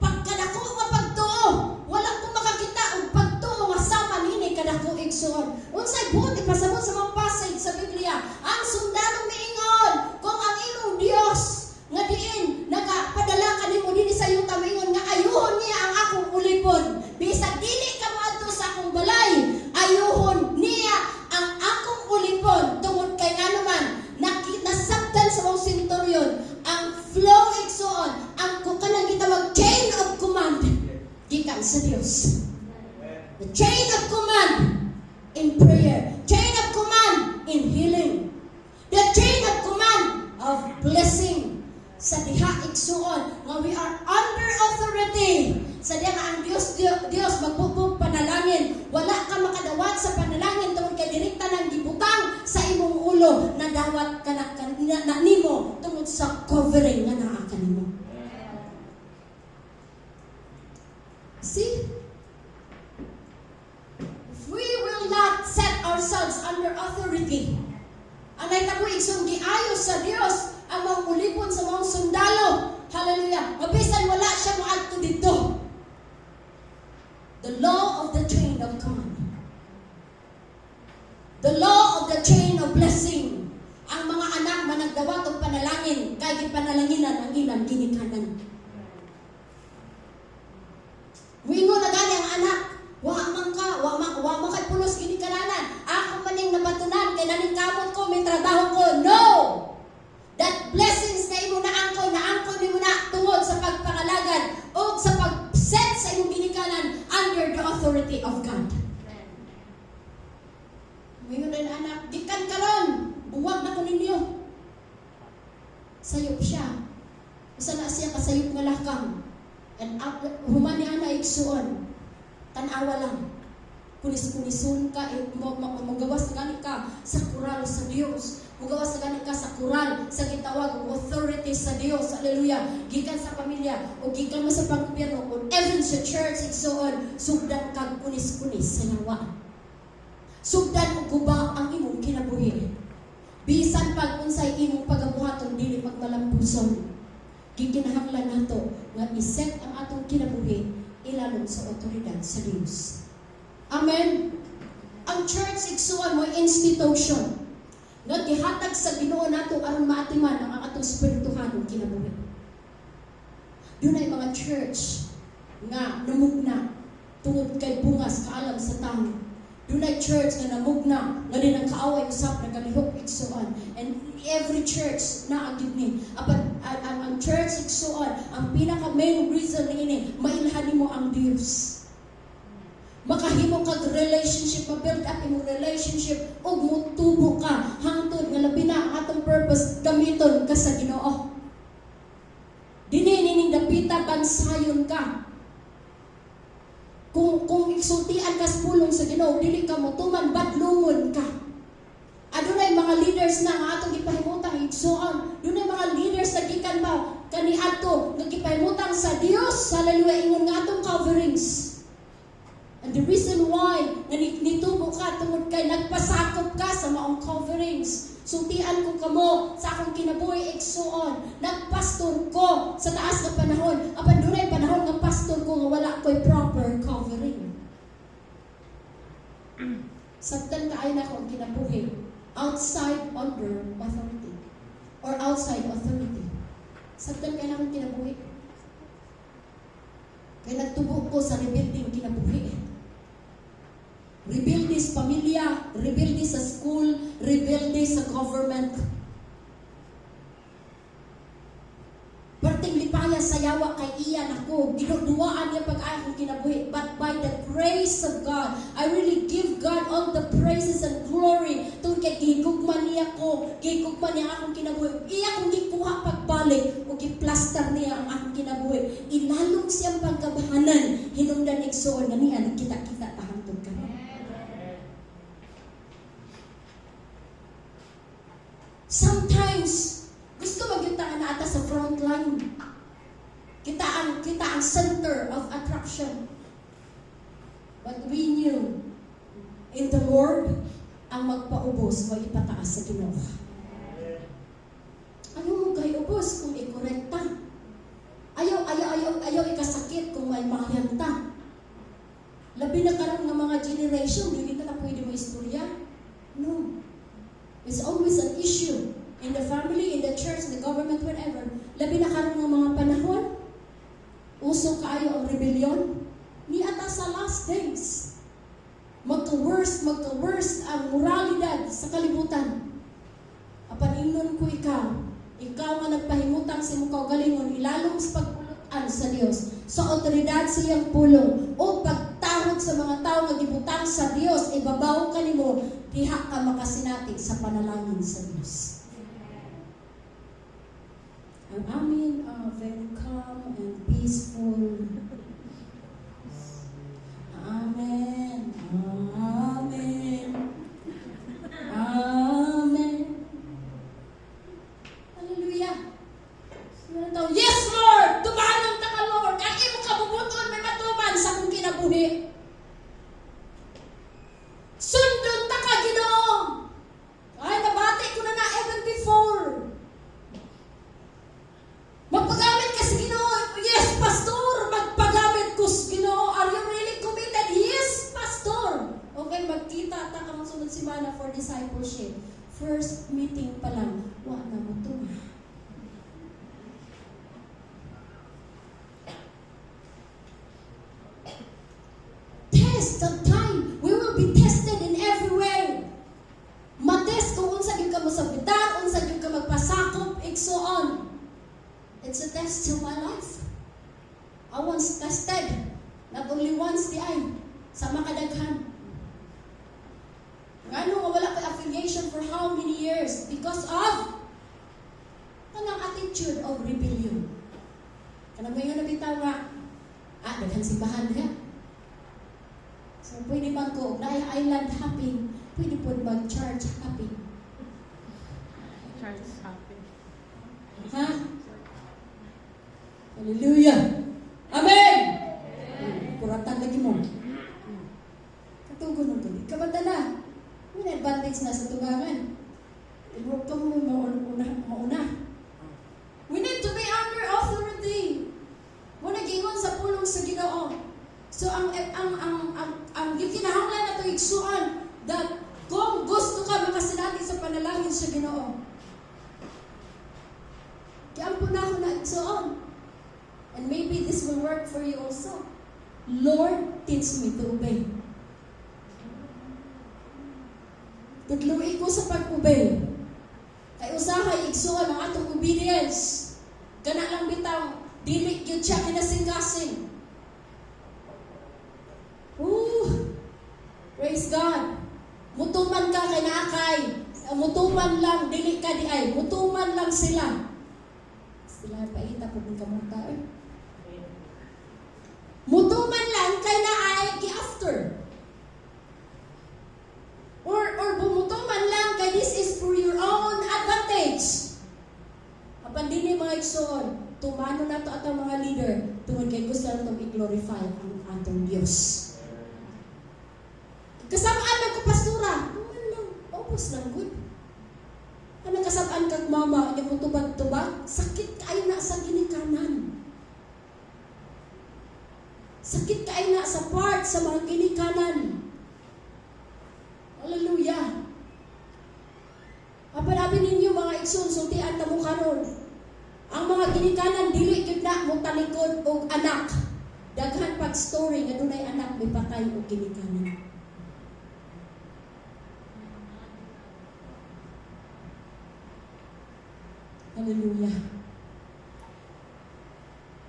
Pagkadako nga pagtuo, wala ko makakita og pagtuo nga sama nini kadako, igsoon. Unsay buot ipasabot sa mga passage sa Biblia? Ang sundalo miingon, kung ang imong Dios nga diin nagapadala kanimo dinhi sa yuta miingon nga ayuhon niya ang akong ulipon. Bisag dili ka moadto sa akong balay, ayuhon niya ang akong ulipon tungod kay nganuman nakita nasabtan sa mga centurion ang flow, igsoon, ang kanang gitawag chain of command gikan sa Dios. The chain of command in prayer, chain of command in healing, the chain of command of blessing. Sa diha, igsuon, nga we are under authority. Sa diha nga ang Dios Dios, Dios magbugbog panalangin, wala ka makadawat sa panalangin tungod kay direkta nang gibutang sa imong ulo, nadawat ka na nimo tungod sa covering nga naa kanimo. See? If we will not set ourselves under authority, ang nahitabo, igsoon, giayo sa Dios ang mga ulipon sa mga sundalo. Hallelujah. Mabisan wala siya moadto dito. The law of the chain of command. The law of the chain of blessing. Ang mga anak managdawat og panalangin kay gipanalanginan ang ilang ginikanan. Muingon na gani ang anak, "Wa man ka, wa man kay pulos ginikananan. Ako maning nabatunan kay naningkamot ko, may trabaho ko." No! That blessings na imo naangkon, naangkon nimo na tungod sa pagpangalagad o sa pag-set sa imong ginikanan under the authority of God. Muingon din anak, "Gikan karon, buwag na ko ninyo." Sayop siya. Usa na siya kasayop nga lakang. And up, human ni ana, igsuon. Tan-awa lang. Kunis-kunison ka, eh, mo gawas na gani ka sa kural sa Dios. Mugawas na gani ka sa kural sa gitawag og authority sa Dios. Hallelujah. Gikan sa pamilya o gikan mo sa panggobyerno o even sa church, igsuon, sugdan kag kunis-kunis sa yawa. Sugdan og guba ang imong kinabuhi. Bisan pag unsay imong pagabuhaton, dili pagmalampuson. Gikinahanglan nato nga iset ang atong kinabuhi ilalom sa otoridad sa Dios. Amen. Ang church, igsuon, mo institution nga gihatag sa Ginoo nato aron maatiman ang atong espirituhanong kinabuhi. Dunay mga church nga namugna tungod kay bungas kaalam sa tao. Dunay church nga namugna nga din ang kaaway usab nagalihok, igsuon. And every church naa gyud ni. Apan ang church, igsuon, ang pinaka main reason niini, mailhan nimo ang Dios. Makahimo kag relationship, ma-build up imong relationship ug mutubo ka hangtod nga labi na ang atong purpose, gamiton ka sa Ginoo. Dini nining dapita bansayon ka. Kung isultian ka sa pulong sa Ginoo, dili ka motuman, badlungon ka. Adunay mga leaders na nga atong gipahimutang, igsuon. Dunay mga leaders na gikan pa kaniadto nga gipahimutang sa Dios. Hallelujah, ingon nga atong coverings. And the reason why nga nitubo ka tungod kay nagpasakop ka sa maong coverings. Sultian ko kamo sa akong kinabuhi, igsuon. Nagpastor ko sa taas nga panahon. Apan dunay panahon nga pastor ko nga wala ko'y proper covering. Sabtan kaayo nako ang kinabuhi outside under authority or outside authority. Sabtan kaayo nakong kinabuhi. Kay nagtubo ko sa rebuilding kinabuhi. Rebuild sa pamilya, rebuild sa school, rebuild sa government. Perting lipaya sa yawa kay iya nako, giduduwaan niya pag akong kinabuhi. But by the grace of God, I really give God all the praises and glory. Tungod kay gihigugma niya ko, gihigugma niya akong kinabuhi. Iya kong gikuha pagbalik o giplastar niya ang akong kinabuhi. Ilalong siyang pagkabahanan, hinungdan, igsuon, nga niya nagkita-kita ta hangtod karon. Sometimes, gusto magyud ta nga naa ta sa front line. Kita ang center of attraction. But we knew in the Lord, Ang magpaubos mo ipataas sa Ginoo. Ayaw mo kay ubos kung ikorekta. Ayaw, ayaw, ayaw, ayaw ikasakit kung may mahyanta. Labi na karon nga mga generation, dili na ka pwede mo istorya. No. It's always an issue in the family, in the church, in the government, wherever. Labi na karon nga mga panahon, uso kaayo ang rebellion. Niata sa last days, magka-worst, magka-worst ang moralidad sa kalibutan. Apan ingnon ko ikaw, ikaw nga nagpahimutang sa imong kaugalingon, ilalom sa pagpulutan sa Dios, sa otoridad sa iyang pulong, o pagtahod sa mga tao nga gibutang sa Dios, ibabaw kanimo, diha ka makasinati sa panalangin sa Dios. Ang amin very calm and peaceful. Amen. Amen. Amen. Hallelujah. Sino daw? Yes, Lord! Tumanon ta ka, Lord! Ang imong kabubuton may matuman sa akong kinabuhi. Sundon ta ka, Ginoo! Ay, nabati ko na na even before. Magpagamit ka sa Ginoo. Yes, Pastor! Magpagamit ko sa Ginoo. Are you really committed? Yes, Pastor! Okay, magkita ta ka sunod semana for discipleship. First meeting pa lang, wa na mo to. Test of time. We will be tested in every way. Matest kung unsa gyud ka mosabitan, unsa gyud ka magpasakop, and so on. It's a test to my life. I once tested. Not only once diay. Sa makadaghan. Ngano nga wala ko'y affiliation for how many years? Because of kanang attitude of rebellion. Kanang ngayon na bitaw nga, daghan simbahan diha. So, pwede man ko, na island hopping, pwede po mag-church hopping. Church hopping. Ha? Hallelujah! Amen! Kuratan lagi mo. Katugon ng gabi. Kabata na. May advantage na sa tugangan. Huwag ka mo mauna, mauna. We need to be under authority. Muna gingon sa pulong sa Ginoo. So ang gikinahanglan nato, igsuon, that kung gusto ka makasinati sa panalangin sa Ginoo. Giampo na ako na, igsuon. And maybe this will work for you also. Lord, teach me to obey. Tudloi ko sa pag-obey. Kay usahay, igsuon, ang atong obedience. Kana lang bitaw, dili gyud siya kinasing-kasing. Ooh, praise God. Mutuman ka kay naakay. Mutuman lang, dili ka di ay. Mutuman lang sila. Sila paita po ng kamunta eh. Mutuman lang kay naay gi-after. Or bumutuman lang kay this is for your own advantage. Apan dinhi, mga igsoon, tumano nato atong mga leader tungod kay gusto natong i-glorify ang atong Dios. Kasamaan man ko, pastora, tuman lang, ubos lang good. Ano kasabaan kag mama, nya mo tubag-tubag, sakit kaayo na sa ginikanan. Sakit kaayo na sa part sa mga ginikanan. Hallelujah. Apanabi ninyo, mga igsoon, sultian ta mo karon. Ang mga ginikanan dili gyud na mo talikod og anak. Daghan pag story nga dunay anak may patay og ginikanan. Hallelujah.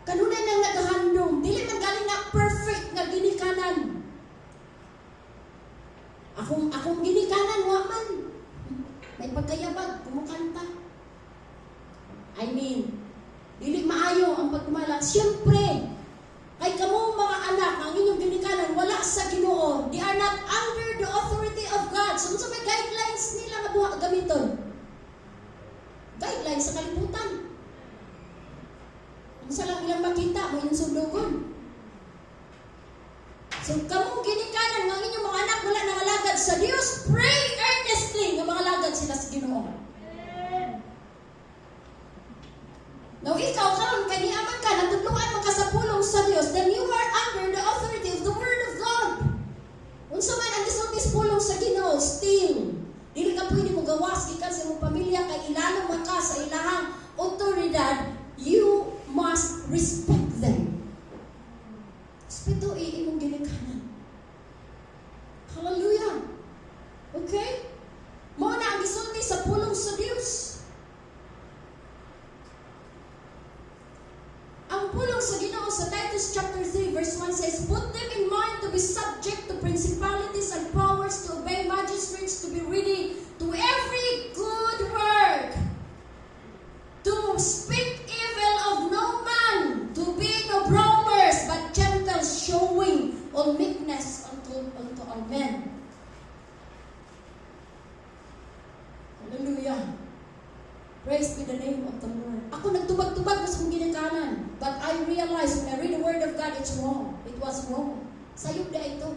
Kanunay nang nagahandom, dili man galing na perfect nga ginikanan. Akong ginikanan wa man. May pagkayabag, kumukanta. I mean, dili maayo ang pagkumala. Siyempre, kay kamo mga anak, ang inyong ginikanan wala sa Ginoo. They are not under the authority of God. So, unsa may guidelines nila nga buha gamiton? Guidelines sa kalibutan. Unsa lang ilang makita mo inyong sundugon. So, kamong ginikanan nga ang inyong mga anak wala nangalagad sa Dios, pray. gawas gikan sa imong pamilya kay ilalom man ka sa ilahang otoridad, you must respect them. Respeto imong ginikanan. Hallelujah. Okay? Mao na ang gisulti sa pulong sa Dios. Ang pulong sa Ginoo sa Titus chapter 3 verse 1 says, "Put them in mind to be subject to principalities and powers, to obey magistrates, to be ready to every good work, to speak evil of no man, to be no brawlers, but gentle, showing all meekness unto all men." Hallelujah. Praise be the name of the Lord. Ako nagtubag-tubag sa akong ginikanan. But I realize when I read the Word of God, it's wrong. It was wrong. Sayop diay to.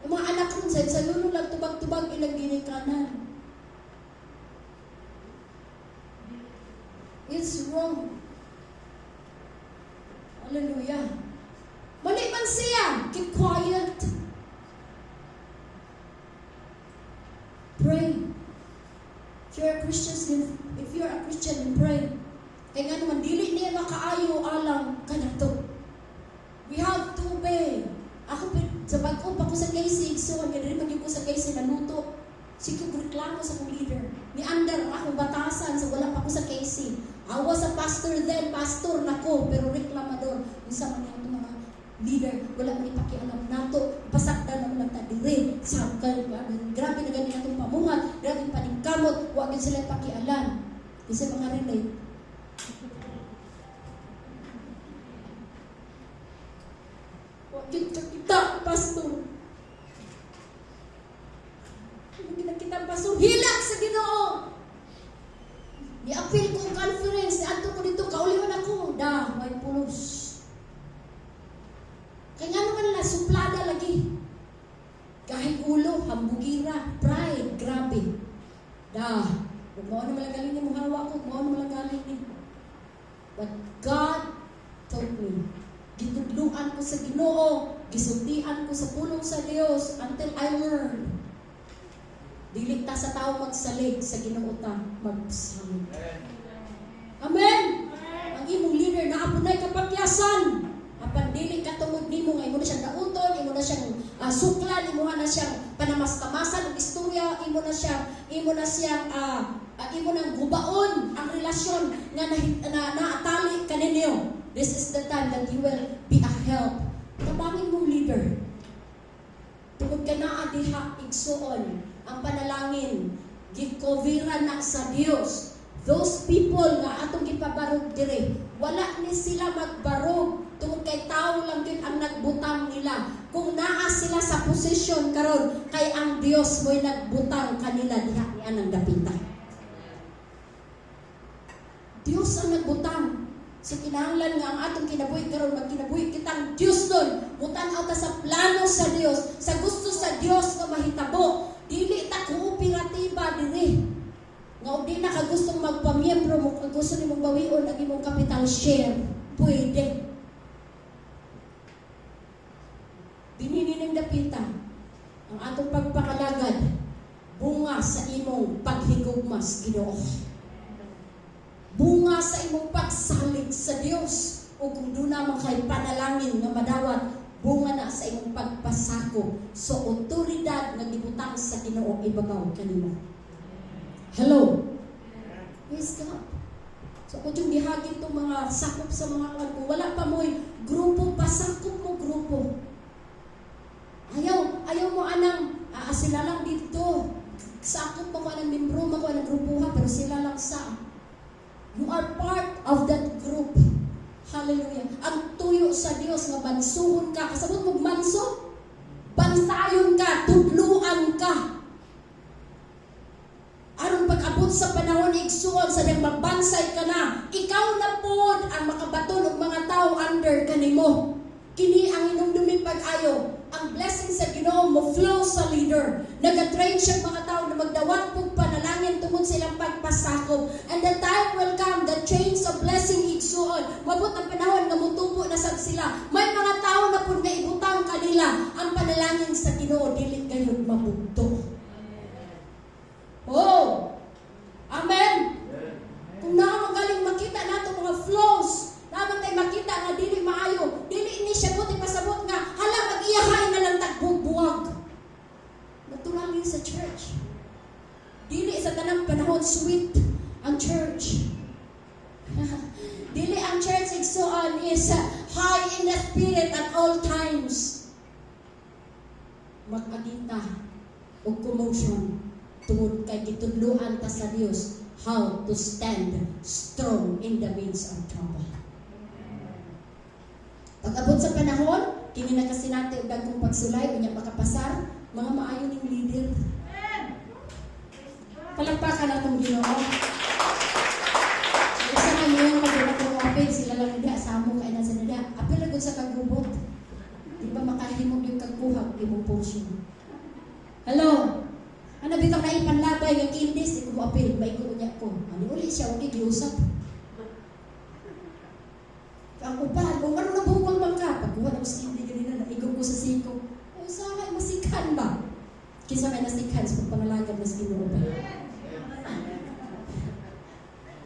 Yung mga anak ron, sa sayuno lang tubag-tubag ilang ginikanan. It's wrong. Hallelujah. Mali man siya. Keep quiet. Pray. If you're a Christian, then pray. Kaya nga naman, dili niya makaayo alang kanato. We have to obey. Ako, sa bag-o pa ko sa KC, so, nga dili man gyud ko sa KC naluto. Sige, reklamo sa akong leader. Ni andar ang akong batasan sa wala pa ko sa KC. I was a pastor then, pastor nako, pero reklamador. Unsa man yung mga leader, wala man ipakialam nato, pasakdan naman lang ta diri. Sa grabe na gani natong pamuhat, grabe paningkamot, wa gyud sila pakialam. Di sila makarelate. Wa gyud ka kita, pastor. Wa gyud kita, pastor. Hilak sa Ginoo. Ni-appeal ko ang conference, niadto ko dito, kauliwan ako. Da, may pulos. Kaya nga naman na, suplada lagi. Kahit ulo, hambugira, pride, grabe. Da, kung mao na malagaling ni muhawa ko, mao na malagaling ni. But God taught me. Gitudluan ko sa Ginoo, gisultian ko sa pulong sa Dios until I learned. Dili ta sa tao magsalig, sa Ginoo ta magsalig. Amen. Ang imong leader naa punay kapakyasan. Apan dili ka tungod nimo nga imo na siyang dauton, imo na siyang suklan, imo na siyang panamastamasan og istorya, imo nang gubaon ang relasyon nga na naatali kaninyo. This is the time that you will be a help. Tabangin mong leader. Tungod ka naa diha igsuon ang panalangin, gikoveran na sa Dios. Those people nga atong gipabarog dire, wala ni sila magbarog tungod kay tao lang gyud ang nagbutang nila. Kung naa sila sa posisyon karon, kay ang Dios mo'y nagbutang kanila diha ni anang dapita. Dios ang nagbutang. So kinahanglan nga ang atong kinabuhi karon magkinabuhi kitang Dios nun. Mutan-aw ta sa plano sa Dios, sa gusto sa Dios nga mahitabo. Dili ta kooperatiba diri. Nga og di na ka gustong magpamiyembro mo, kung gusto nimong bawion ang imong capital share, pwede. Dinhi ning dapita ang atong pagpakalagad bunga sa imong paghigugma sa Ginoo. Bunga sa imong pagsalig sa Dios o kung duna man kay panalangin nga madawat, bunga na sa imong pagpasako sa otoridad nga gibutang sa Ginoo ibabaw kanimo. Hello. Praise God. So kung yung gihagin itong mga sakop sa mga kwan, kung wala pa mo'y grupo, pasakop mo grupo. Ayaw mo anang, sila lang dito. Sakop mo ko anang membro mo ko anang grupo ha, pero sila lang sa. You are part of that group. Hallelujah. Ang tuyo sa Dios nga bansuhon ka. Kasabot mo manso? Bansayon ka, tudluan ka. Aron pag-abot sa panahon igsuon sa diyang mabansay ka na, ikaw na pod ang makabaton og mga tao under kanimo. Kini ang hinumdumi pag-ayo. Ang blessing sa Ginoo mo flow sa leader. Nagatrain siya mga tao na magdawat pug panalangin tungod sa ilang pagpasakop. And the time will come, the chains of blessing igsuon. Mabot ang panahon nga mutubo na sab sila. May mga tao na pud nga ibutang kanila ang panalangin sa Ginoo dili gayud mabugto. Oh! Dili sa tanang panahon sweet ang church. Dili ang church, igsuon, is high in the spirit at all times. Mag-agita og commotion tungod kay gitudluan ta sa Dios how to stand strong in the midst of trouble. Pag-abot sa panahon, kini nakasinati og dagkong pagsulay, unya makapasar, mga maayo ning leader. Palakpakan atong Ginoo. Isa ka niyo pag ko apil, sila lang diha samo kay na sa nila. Apil ra gud sa kagubot. Di ba makahimo yung kagkuha imong portion? Hello. Ano bitaw na ipanlabay nga kindis, di ko mo apil, maigo unya ko. Ano uli siya, wag giusap. Ang uban, kung ano nabukol man ka, pagkuha ng skin, di ganina, naigo ko sa siko. O sa masikhan ba? Kinsa may nasikhan sa pagpangalagad mas Ginoo ba?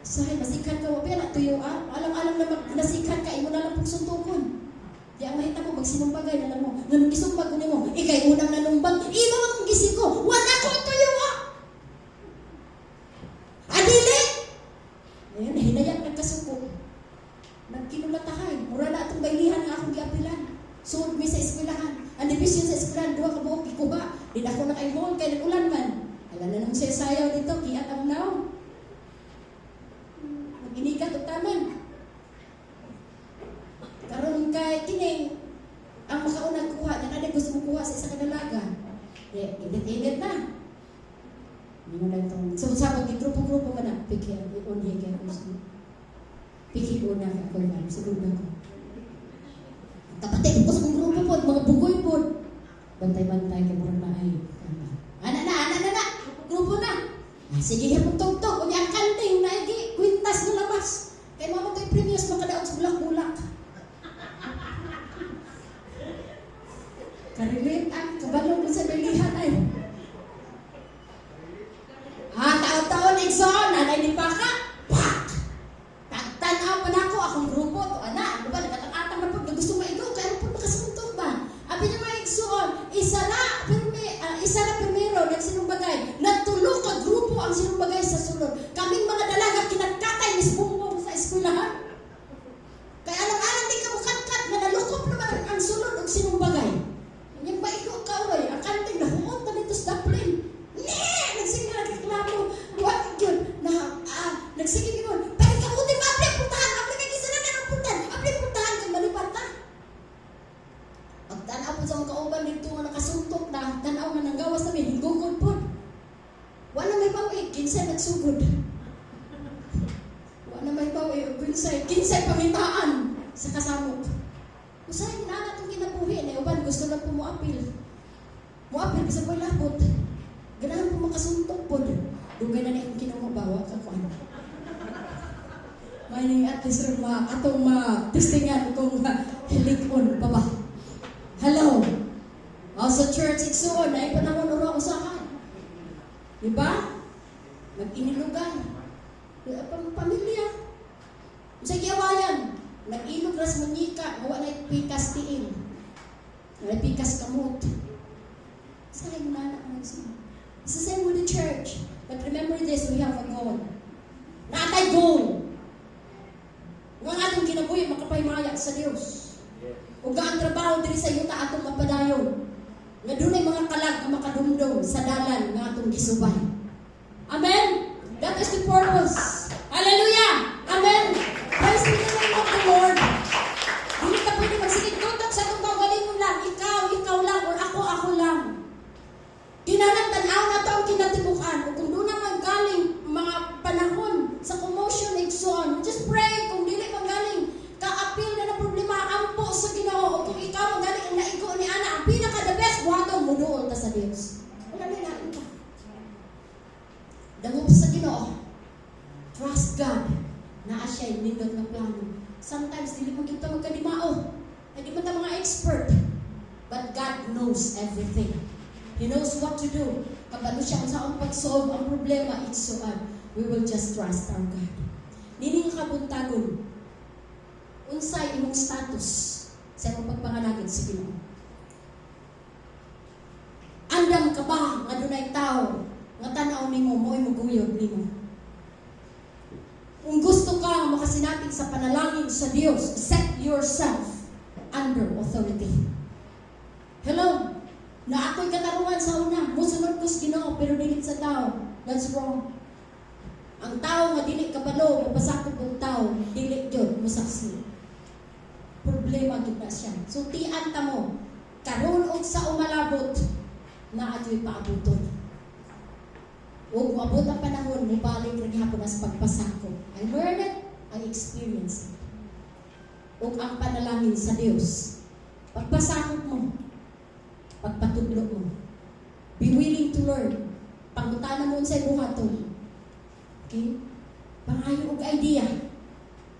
Sahay, masikhan ka, wabi, anak tuyo ah. Alam-alam na mag, nasikhan ka, imo na lang pong suntukon. Di ang mahita mo, magsinumbagay na lang mo. Nganong gisumbag ko nimo, ikay unang nanumbag, imo akong gisiko, wala ko tuyo ah. Adili! Ayun, hinayang nagkasuko. Nagkinulatahay. Mura na atong bailihan nga akong giapilan. Suod mi sa eskwelahan. Ang division sa eskwelahan, duha ka buok gikuha. Di na ako naka-enroll kay nag-ulan man. Ala na nang sayaw dito, kiat ang naw. Mag-inigat og taman. Karon kay kining ang makaunang kuha, na na gusto mo kuha sa isa ka dalaga. Di, init-init na. Hindi mo lang itong, so sabot, di grupo-grupo man na, piki, unhi kay ako sa piki una kay ako, ano, siguro ko. Kapatid ko sa kong grupo po, mga bugoy po. Bantay-bantay kay murag na ay. Ana na, ana na na, grupo na. Ah, sige, hapon tugtog, unya ang kanting na igi, kwintas na labas. Kay mama to'y premios makadaog sa bulak-bulak. Ka-relate ang kabalo dun sa bilihan ay. Ah, taon-taon igsoon, nanay ni Paka. Pak! Tagtanaw pa na ako, akong grupo, to ana, ano ba, nakatang-atang na po, na gusto maigo, kaya po makasuntok ba? Abi niya mga igsoon, isa na, pirmi, isa na primero, nagsinumbagay, nagtulo ka grupo ang sinumbagay sa sulod. Kaming mga dalaga, kinagkatay, mis bumbong sa eskwelahan. Kaya alang-alang di ka mukatkat, nga nalukop naman ang sulod og sinumbagay. Yung maigo ka, oy, ang kanting nahuot na dito sa daplin. Ne! Nagsige na nagreklamo. Wa yun, na, nagsige yun. Pero kamuti ba, apli puntahan, apli kay kisa na ng puntahan, apli puntahan kay malipat na. Pagtanaw po sa mga kauban dito nga nakasuntok na, tanaw nga nanggawas na may hinggukod po. Wala may bawi, kinsay nagsugod. Wala may bawi, kinsay, kinsay pangitaan sa kasamok. Usahay na itong kinabuhi, na uban gusto lang po moapil. Moapil bisa po lapot. Ganahan po makasuntok po. Dugay na na akong kinamubawa ka ko ano. May ning at least ron ma atong ma-testingan kung hilikon pa ba. Hello. O, sa church igsuon na panahon uro usahay. Di ba? Mag-inilugan. Pamilya. Sa giawayan, nag-ilog ras munyika, wa na pikas tiil. Wala pikas kamot. Sa mo na na. It's the same with the church. But remember this, we have a goal. Natay goal. Nga ang atong kinabuhi makapahimaya sa Dios. Ug ang trabaho diri sa yuta atong mapadayon. Nga dunay mga kalag nga makadumdum sa dalan nga atong gisubay. Amen. That is the purpose. Hallelujah. Amen. Praise be the name of the Lord. Dili ka pwede magsigig tutok sa atong kaugalingon lang. Ikaw, ikaw lang, or ako, ako lang. Kinahanglan tan-aw na to ang kinatibukan. O kung doon naman galing mga panahon sa commotion igsoon, just pray kung dili man galing ka-appeal na na problema, ampo sa Ginoo. O kung ikaw ang galing ang naigo ni ana, ang pinaka the best buhaton, muduol ta sa Dios. Wala na lain pa. Dangop sa Ginoo. Trust God. Naa siya nindot nga plano. Sometimes dili mo kita magkadimao. Hindi man ta mga expert. But God knows everything. He knows what to do. Kabalo siya kung saan pag-solve ang problema, igsuon. We will just trust our God. Nini nga kabuntagon, unsay imong status sa imong pagpangalagad sa Ginoo? Andam ka ba nga dunay tao nga tan-aw tan-aw nimo mo'y muguyod nimo. Kung gusto ka nga makasinati sa panalangin sa Dios, set yourself under authority. Hello? Na ako'y katarungan sa una, musunod ko sa Ginoo pero dili sa tao. That's wrong. Ang tao nga dili kabalo, mopasakop og tao, dili gyud mosaksi. Problema gyud na siya. So tian ta mo, karon og sa umalabot, naa gyud paabuton. Ug moabot ang panahon, mobalik ra gihapon as pagpasakop. I learned it, I experienced it. Ug ang panalangin sa Dios, pagpasakop mo, pagpatudlo mo. Be willing to learn. Pangutana mo unsay buhaton. Okay? Pangayo og idea.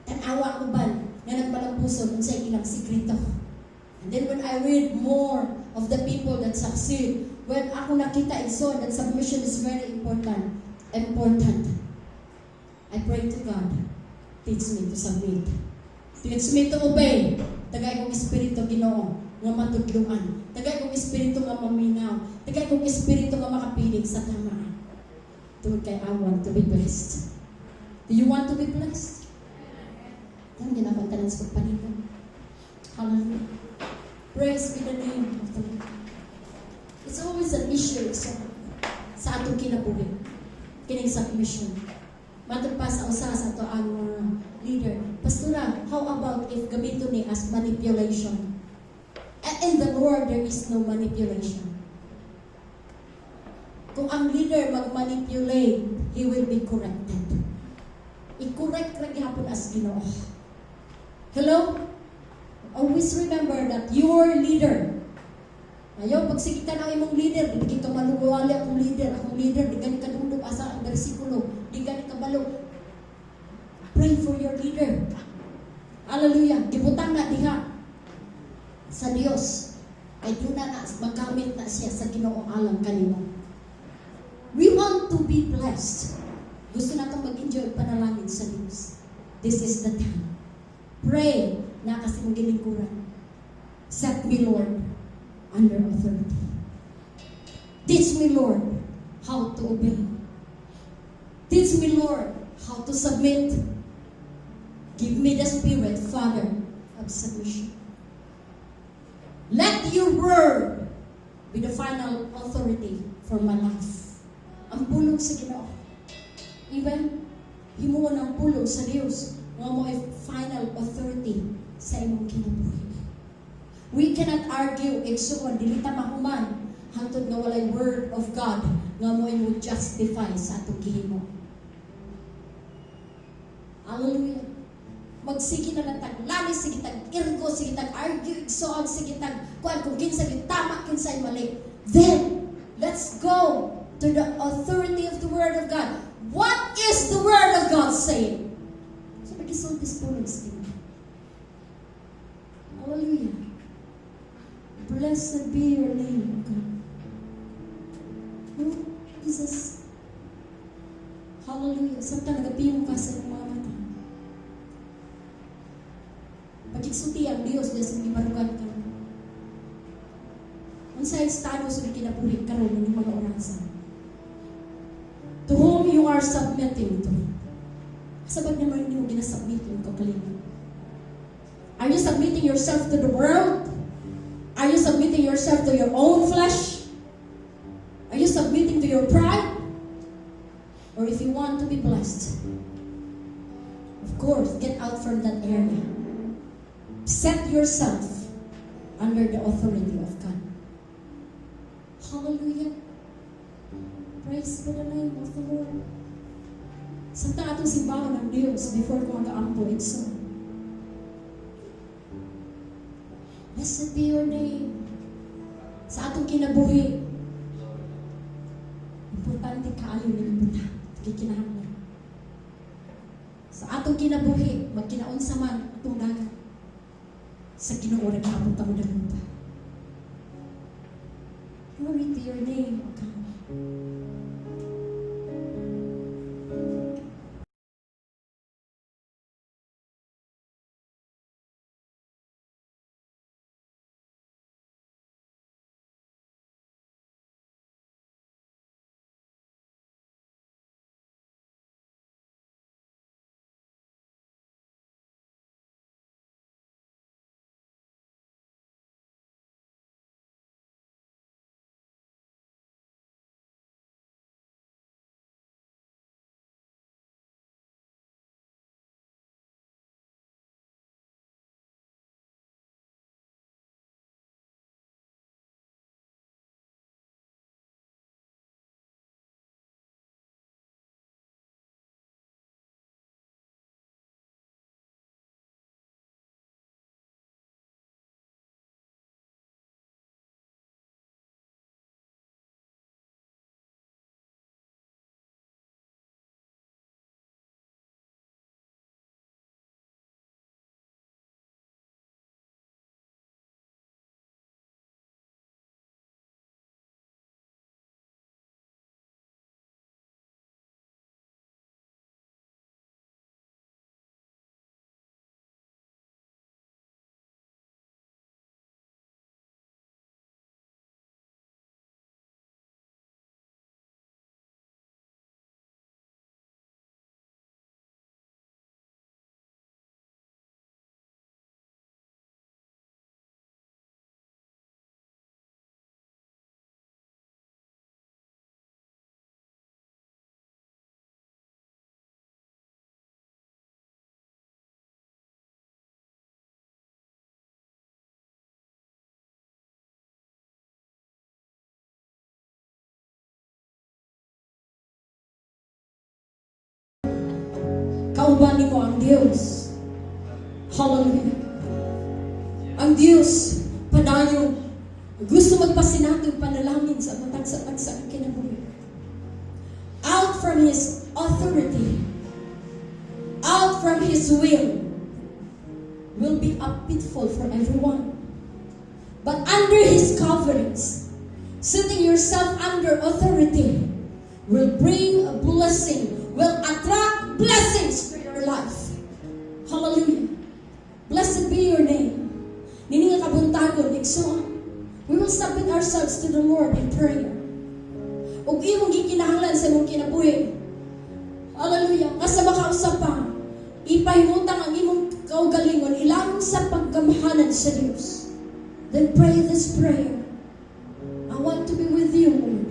Tan-awa ang uban nga nagmalampuson, unsay ilang sikreto. And then when I read more of the people that succeed, when ako nakita igsoon that submission is very important, important. I pray to God, teach me to submit. Teach me to obey. Tagay kong espiritu, Ginoo, nga matudluan. Tagay kong espiritu nga maminaw. Tagay kong espiritu nga makapilig sa tama. Tungod kay I want to be blessed. Do you want to be blessed? Ang ginakontanan sa pagpanigan. Hallelujah. Praise be the name of the Lord. It's always an issue sa atong kinabuhi. Kining submission. Matod pa sa usa sa ato ang mga leader, "Pastora, how about if gamiton ni as manipulation?" And in the Lord, there is no manipulation. Kung ang leader mag-manipulate, he will be corrected. I-correct ra gihapon as Ginoo. Hello? Always remember that your leader. Ayaw, pag sige ka na imong leader, di ka maluwali akong leader, di gani kadungdong asa ang bersikulo, di gani kabalo. Pray for your leader. Hallelujah. Gibutang na diha sa Dios. Kay duna na magamit na siya sa Ginoo alang kanimo. We want to be blessed. Gusto natong mag-enjoy panalangin sa Dios. This is the time. Pray na kasi mong gilingkuran. Set me, Lord, under authority. Teach me, Lord, how to obey. Teach me, Lord, how to submit. Give me the spirit, Father, of submission. Let your word be the final authority for my life. Ang pulong sa Ginoo. Even, himuon ang pulong sa Dios nga mo final authority sa imong kinabuhi. We cannot argue, igsuon, dili ta mahuman hangtod nga walay word of God nga mo mo justify sa atong gihimo. Hallelujah. Magsige na lang tag lalis, sige tag irgo, sige tag argue, igsoon, sige tag kuan kung kinsa gyud tama, kinsa mali. Then, let's go to the authority of the Word of God. What is the Word of God saying? So, magisulti sa pulong sa Ginoo. Hallelujah. Blessed be your name, O God. Oh, Jesus. Hallelujah. Samtang nagapimo ka sa imong mga mata, pagigsulti ang Dios diya sa mga barugan ka. Unsay estado sa kinabuhi karon ning mga orasan? To whom you are submitting to? Asa ba naman ninyo ginasubmit yung kaugalingon? Are you submitting yourself to the world? Are you submitting yourself to your own flesh? Are you submitting to your pride? Or if you want to be blessed, of course, get out from that area. Set yourself under the authority of God. Hallelujah. Praise be the name of the Lord. Samtang atong simbahon ang Diyos before ko mag-aampo, igsoon. Blessed be your name. Sa atong kinabuhi, importante kaayo ning butang. Gikinahanglan. Sa atong kinabuhi, magkinaunsa man atong dagat, sa Ginoo ra gihapon ta mo pa. Glory to your name, O God. Kauban nimo ang Dios. Hallelujah. Ang Dios padayon gusto magpasinati og panalangin sa matag sa tagsa kinabuhi. Out from His authority, out from His will be a pitfall for everyone. But under His coverings, setting yourself under authority will bring a blessing, will attract blessings to your life. Hallelujah. Blessed be your name. Nini nga kabuntagon, igsoon, we will submit ourselves to the Lord in prayer. Ug imong gikinahanglan sa imong kinabuhi. Hallelujah. Nga sa makausap pa, ipahimutang ang imong kaugalingon ilang sa paggamhanan sa Dios. Then pray this prayer. I want to be with you, Lord.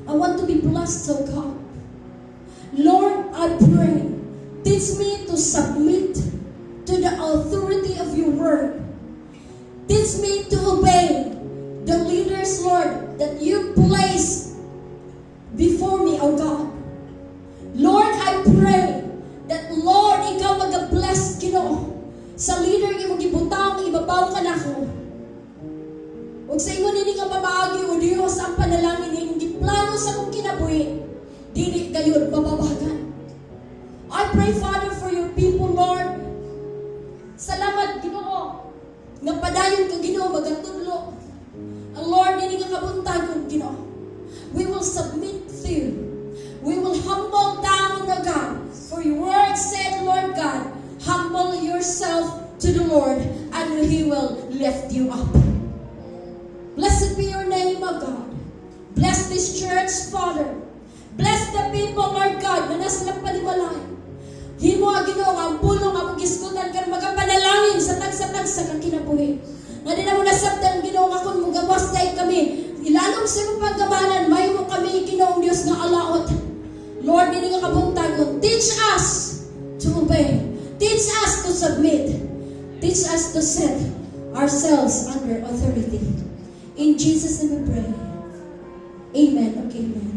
I want to be blessed, O God. Lord, I pray, teach me to submit to the authority of your word. Teach me to obey the leaders, Lord, that you place before me, O God. Lord, I pray that, Lord, ikaw mag-bless, Ginoo, sa leader nga imong gibutang ibabaw kanako. Ug sa ingon nini nga pamaagi, O Dios, ang panalangin imong giplano sa akong kinabuhi, dili gayud mababagan. I pray, Father, for your people, Lord. Salamat, Ginoo, nga padayon ka, Ginoo, magatudlo. Ang Lord, nini nga kabuntagon, Ginoo. We will submit to you. We will humble down, O God. For your word said, Lord God, humble yourself to the Lord, and He will lift you up. Blessed be your name, O God. Bless this church, Father. Bless the people, Lord God, na nasa panimalay. Himo ang Ginoo nga ang pulong among gisgutan karon magapanalangin sa tagsa-tagsa kang kinabuhi. Nga di na mo nasabtan, Ginoo, nga kung mugawas dahil kami, ilalom sa imong paggamhanan, mahimo kami, Ginoong Dios, nga alaot. Lord, dini nga kabuntagon, teach us to obey. Teach us to submit. Teach us to set ourselves under authority. In Jesus' name we pray. Amen. Okay, amen.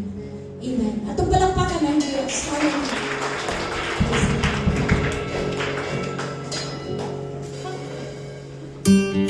Amen. Atong palakpakan ang Diyos. Hallelujah. Praise the Lord.